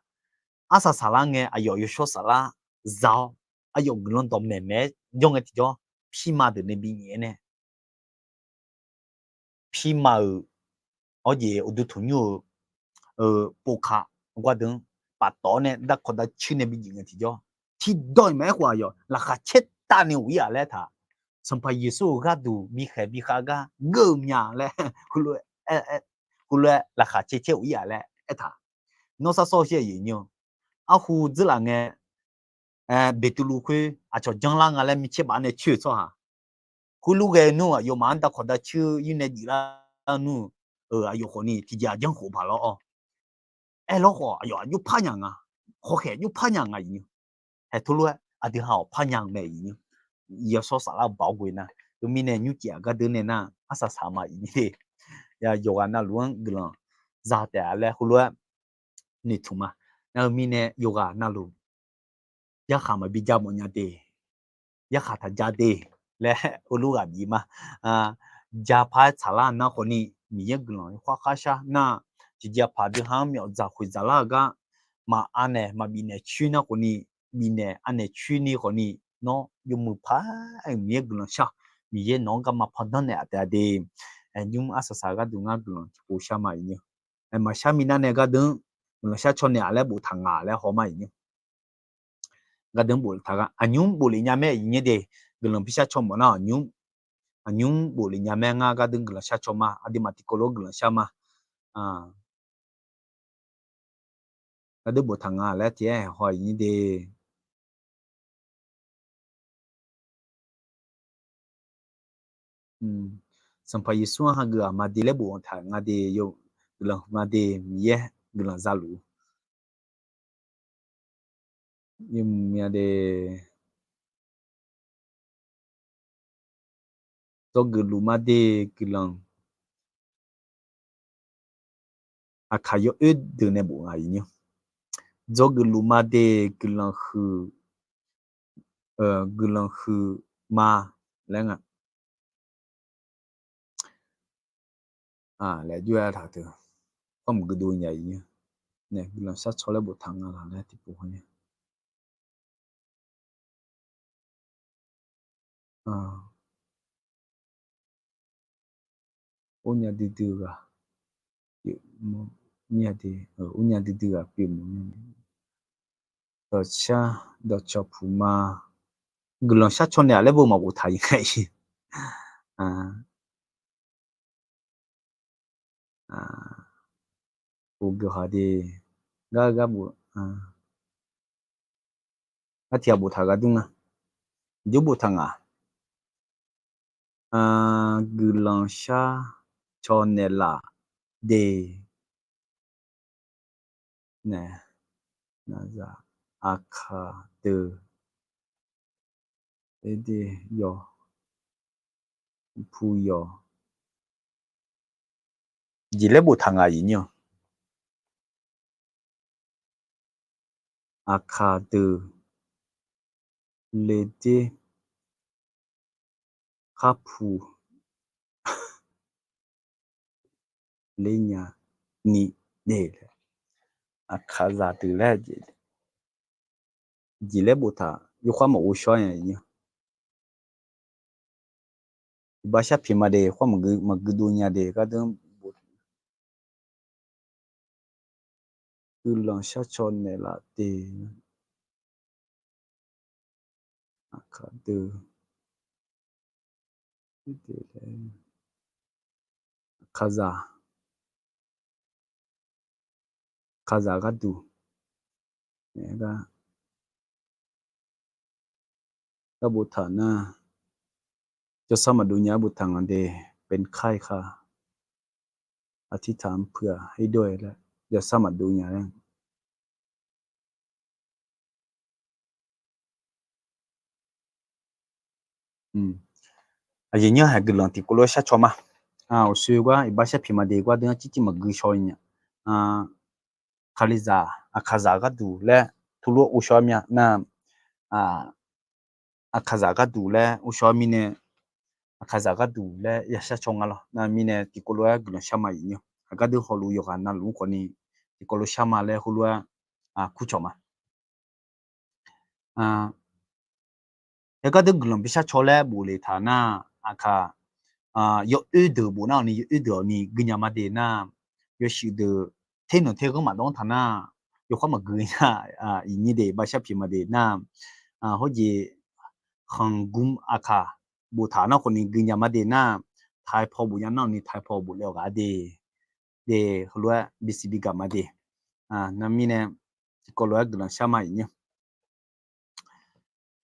arsaq saqlar ngae aqyawf yawshawr saflar za-awr, aqyawf guiqlanq dawqmaeq maeq-aer jawr ngae tiqjawr, pirma deuq nae binyaef-aer nae, pirma-euq awr jeq uqduq tanqnymr-euq povka gardeuq-anr paftawf-awr nae darkawq darcuir nae bijaef ngae tiqjawr, tiqdawq-iq maqaer khof aqyawf laqkhaq caer tavni of-ir-aq laer taq. Sanqpaq Yeqsur-euq gharduq bikhaeq bikhav gar geur-eu mya laer, khoerlof-aer laqkhaq caer caer of-ir-aq laer aertaq. Nawr sar sawr-eu shir aqyuif aqnyir-eu, arhu dzeurlaf ngae, Beqtuvluv khoer aqcawq janrlar nga laer micaer baf nae coer-euq tsawrhaq, khoerlof ghae nmr aqyawfmaf-anr darkawq darcuir yir nae juiflar nmr-euq aqyawf khawfni tiqjeq aqjanr khof paq lawr-awr, aerlawr khawf aqyawf aqjox par nya nga, hawkhaeq aqjox par nya nga iq nymr. Haeq tov lof-aer aqdui ha-awq par nya-eu mae iq nymr. Yawshawr saflar baoq-awr ghoe nar, teumirnae nymrcif aqgar deuq nae nar arsaq saq ma iq nymr te. Yawqghaq navluf-anr guiqlanq za taef-a laer heulof-aer noeqtmq ma. Nar-eu mirnae yawqghaq navluf yarkhaq maqbi ja mawf nya de, yarkhaq taq ja de. laer heulof ghaq bif ma. Japaq-aer tsaqlar nar khawfni, Miqyaer guiqlanq khoerkhar shar nar, tiqjeqpaq deuq ha-anr myawf dzaq khoeq dzaq lar-eu gar, maqav naeq maqbif naeq coer nar khawfni, bif naeq anaeq coer ni khawfni, nawr yawmuiq paq-aer Miqyaer guiqlanq shar, Miqyaer nawq-anr garma pandanr naeq-a taef-a de. Nymr arsaq saq gharduq ngar guiqlanq tiqpov shar ma iqnyir. Maqshar minav nae gardeuq-anr guiqlanq shar caw naeq-aq laer boftaq nga laer haw ma iqnyir. Gardeuq-anr boftaq gar aqnymr bof lef nya mae iqnyir de, guiqlanq bi shar caw mawf nar aqnymr, aqnymr bof lef nya mae ngar gardeuq guiqlanq shar caw ma, aqduimaf tiqkawv lof-aer guiqlanq shar ma. Gardeuq boftaq nga laer tiq-aer haw iqnyir de. Sanqpaq Yeqsur-anr hageuf-aq maqde laer boftaq nga de, guiqlanq huiq ma de, Miqyaer guiqlanq zaluf-eu. Yawmuiq mya de. Dzawgeuf luf ma de guiqlanq. Aqkaq yawoer deuq nae bof nga iqnyir. Dzawgeuf luf ma de guiqlanq huiq, guiqlanq huiq ma laer nga. Laer jov-aer taq teu. Khar maqgui dov nya iqnyir. Nae guiqlanq shar caw laer boftaq nga laq laer tiqpov haw nya. Or nya duidui ghaq, pyeufmawr nya de, or nya duidui ghaq pyeufmawr nya de. Dawqshar dawqcawq puq ma. Guiqlanq shar caw naeq-aq laer bo maqboftaq-ir nga-ir. Uvgeuq haq de, gar gar bof, gar tiq ghaq boftaq ghardur nga. Jov boftaq nga. Guiqlanq shar caw naeqlaf de. Nae, naqzaq, aqkaq deuq, ede yawq, pu yawq, jeq laer boftaq nga iqnyir-awq. Aqkaq deuq, le der, khar pu ler nya ni de laer, aqkaqzaq deuq laer jeq, jeq laer boftaq yawkhar maqghov shawr nya iqnyir. Iqbax shar pyeuf ma de, khoer maqgui dov nya de ghardur bof. Guiqlanq shar caw naeqlaf de. Aqkaq deuq, aqkaqzaq, aqkaqzaq gharduq, gar boftaq nar, jawrsar maqdov nya-aer boftaq nga de, เป็นไข้ค่ะ อธิษฐานเผื่อให้ด้วย laer jawrsar maqdov nya laer. Aqyuif nyir-aq guiqlanq tiqkawv lof-aer shar caw ma. Uqshoe gar iqbax shar pyeuf ma de ghardur-anr tirtir maqgui shaw nya. Kalizaq, aqkaqzaq gharduq laer tuvlof-aer ghovshaw-aer mya nar, aqkaqzaq gharduq laer ghovshaw-aer mirnae, aqkaqzaq gharduq laer yashar caw nga lawr. Nar mirnae tiqkawv lof-aer guiqlanq shar ma iq nyir. Aqgar deuq hawluf yawqghaq navluf-anr khawfni tiqkawv lof shar ma laer heulof-aer kurcawq ma. Aer ghardur guiqlanq bishar caw laer bof le taq nar, aqkaq yawoer deuq bof nar-awq ni, yawoer deuq-awq ni gui nya ma de nar, yawshuif deuq ter nanq ter ghanr maqdawr taq nar, yawkhar maqgui nya, iq nyir de bashar pyeuf ma de nar, hawjeq khanqgmr aqkaq boftaq nar khawfni gui nya ma de nar, taipaw bof nya nar-awq ni taipaw bof le-awq ghaq de, de heulof-aer bisiq bigaq ma de. Nar mirnae tiqkawv lof-aer guiqlanq shar ma iq nyir.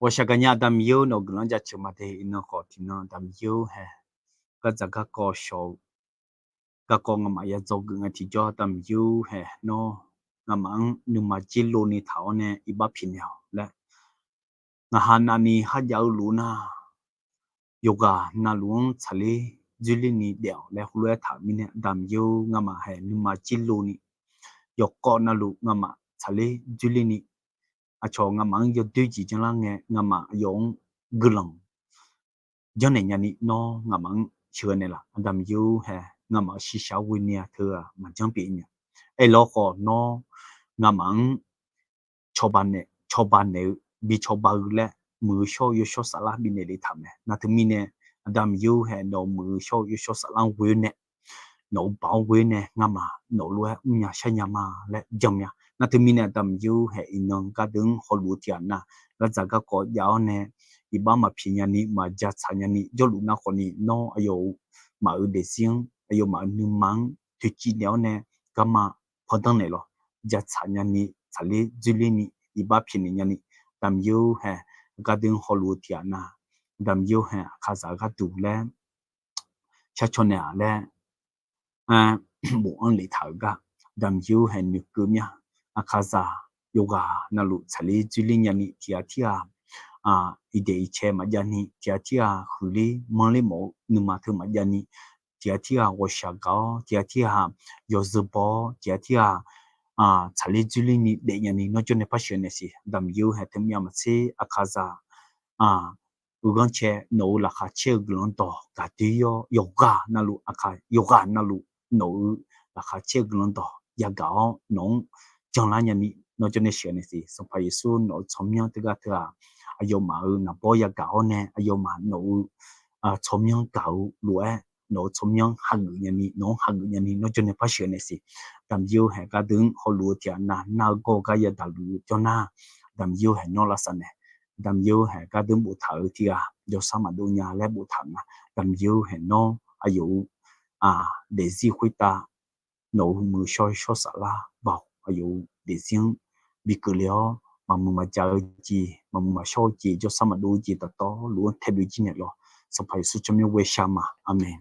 Ghawqshaq gaqnya Aqda Miqyaer-or, nawq-eu guiqlanq-anr jaceuq ma de. Iqnan khawf tiqnan Aqda Miqyaer-or hae, gardzaq garkawv shawq-eu garkawv ngamaf ya dzawgeuf ngae tiqjawr Aqda Miqyaer-or hae, nawr ngamaf-anr nuima jerlov ni taq-awr nae iqbax pyaeqnaeq-awq laer, ngaq ha navni kharjav-eu lof nar, yawqghaq navluf-anr tsaqler dzoerler ni daef-awq laer heulof-aer taq mirnae, Aqda Miqyaer-or, ngamaf hae nuima jerlov ni, yawqkawv navluf ngamaf tsaqler dzoerler ni, aqcawq ngamaf-anr yawdoer jeq janrlar ngae, ngamaf aqyawf-anr guiqlanq janrnaeq nyani nawr nga'maf-anr sheuqghae naeqlaf. Aqdamq yur hae nga'maf-euq shiqshaq ghoe ni-a teu-aq maqjanr pyeuf nya. Aerlawr khawf nawr nga'maf-anr cawba naeq, cawba naeq-eu bi cawba-eu laer muiq-eu shawr-eu yawshawr saflar bifnaeq le taq mae. Nar teumirnae Aqdamq yur hae nawq-euq muiq-eu shawr-eu yawshawr saflar-anr ghoe-awr nae, nawq-euq baoq-anr ghoe-awr nae nga'maf nawq lof-aer mrnya sharnya ma laer jan mya. Nar teumirnae Aqdamq yur hae iqnan gardeuv-anr hawluf-eu tiqghaq nar, gardzaq garkawv jav-awr nae iqbax maqpyaeq nyani maqjatsaq nyani jawrluf nar khawfni nawr aqyawf-euq maf-euq daefzir-anr aqyawfmaf-euq nuima-anr toeqciv naeq-awr nae garma pandanr naeqlawq. Jatsaq nyani tsaqler dzoerler ni iqbax pyaeqnaeq nyani, damq yur hae gardeuv-anr hawluf-eu tiqghaq nar, damq yur hae aqkaqzaq gharduq laer sharcaw naeq-aq laer bofanr le taq-euq gar damq yur hae noeqkeuv mya. Aqkaqzaq yawqghaq navluf tsaqler dzoerler nyani tiqghaq tirghaq iqdaeq iqcae maqjav ni, tiqghaq tirghaq huiqler manrler mawf-eu nuima teu maqjav ni, tiqghaq tirghaq ghawqshaq gaq-awr, tiqghaq tirghaq yawzeu baw-awr, tiqghaq tirghaq tsaqler dzoerler ni daef nyani nawr jawrnae par sheuqnaeq siq. Damq yur hae teumyav maqtser aqkaqzaq uiqghanr cae nawq-euq laqkhaq caer-eu guiqlanq dawq gaqdoer-awr yawqghaq navluf aqkaq yawqghaq navluf nawq-euq laqkhaq caer-eu guiqlanq dawq yagaq-awr nawq-anr janlar nyani nawr jawrnae sheuqnaeq siq. Sanqpaq Yeqsur nawq-euq tsawrmyanr teugar teu-aq aqyawfmaf-euq naqbawr yagaq-awr nae aqyawfmaf nawq-euq tsawrmyanr gaq-eu lof-aer nawq-euq tsawrmyanr hageuf nyani nawq-anr hageuf nyani nawr jawrnae par sheuqnaeq siq. Damq yur hae gardeuv-anr hawluf-eu tiqghaq nar nar-eu gawr-eu gar yadaq luf-eu jawrnar, damq yur hae nawr lavsav naeq. Damq yur hae gardeuv-anr boftaq-euq tiqghaq jawrsar maqdov nya laer boftaq nga. Damq yur hae nawr aqyawf-euq daefzir khoertav nawq-euq muiq-eu shawr-eu shawr saflar baoq aqyawf-euq daefzir-anr bi keuvle-awr maqmuiq maqjaq-eu jeq maqmuiq maqshawr-eu jeq jawrsar maqdov-eu jeq dawqtawvluf-anr tae byov jir naeqlawq. Sanqpaq Yeqsur tsawrmyanr ghoe shar ma. Aqmeq.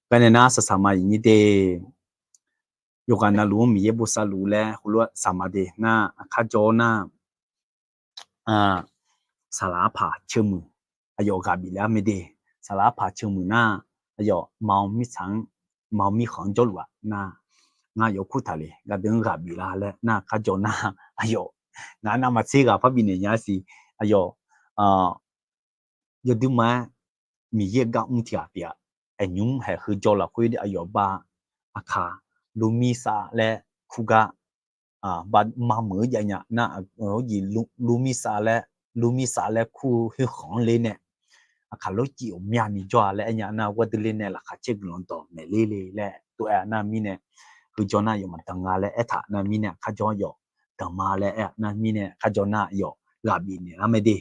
Ghae nae nar saqsaq ma iqnyir de. Yawqghaq navluf-anr Miqyaer bosav luf laer heulof-aer saqma de nar, aqkar jawr-awr nar, saqlaq arpaq ceuq muiq aqyawf ghaq bif le-ar mae de. Saqlaq arpaq ceuq muiq nar, aqyawf ma-eu mirtsaq-anr ma-eu mirkhanq-anr jawrluf-aq nar, ngar yawf kurtaq le gardeuv-anr ghaq bif la laer nar, aqkar jawr nar, aqyawf ngaq navmaqtser ghaq parbi naeq nya-ar siq. Aqyawf yawduir ma-aer Miqyaer gar mr tiqghaq pyeuf-a. Aqnymr haeq heu jawr lafkhoer aqyawf bar aqkaq lormir sav laer kur gar bar mar meuq-eu jav nya nar, lormir sav laer, lormir sav laer kur-eu khoerkhanq-anr ler nae aqkaq lorcif ghawqmyani jawr-a laer aer nya nar, gharduq ler nae laqkhaq caer guiqlanq dawq maeq ler le laer tov-aer-a nar mirnae, heu jawr nar yawf maqdanq nga laer aertaq nar mirnae, aqkar jawr yawf danqma laer aer-a nar mirnae, aqkar jawr nar yawf ghaq bif naeq lar mae de.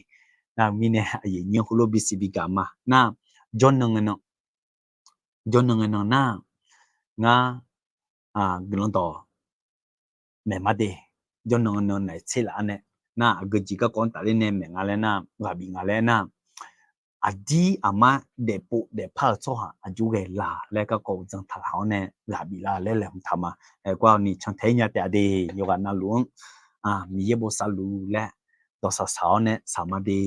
Nar mirnae aqyuif nymr heulof bisiq bigaq ma nar, jawrnan ngae nan, jawrnan ngae nan nar, ngar guiqlanq dawq maeq ma de. Jawrnan ngae nan naeq tser laf-ar nae nar, aqgeu jeq garkawv-anr tafler nae maeq nga laer nar, ghaq bif nga laer nar, aqdir aqmar daefpov daefpar-euq tsawrhaq aqjox ghae la laer garkawv uqdzan taqlaq-awr nae ghaq bif la laer laeqhmq taq ma. Aerkhawf ni cantae-ir nya taef-a de. Yawqghaq navluf-anr Miqyaer bosav luf laer dawqsaq saq-awr nae saqma de.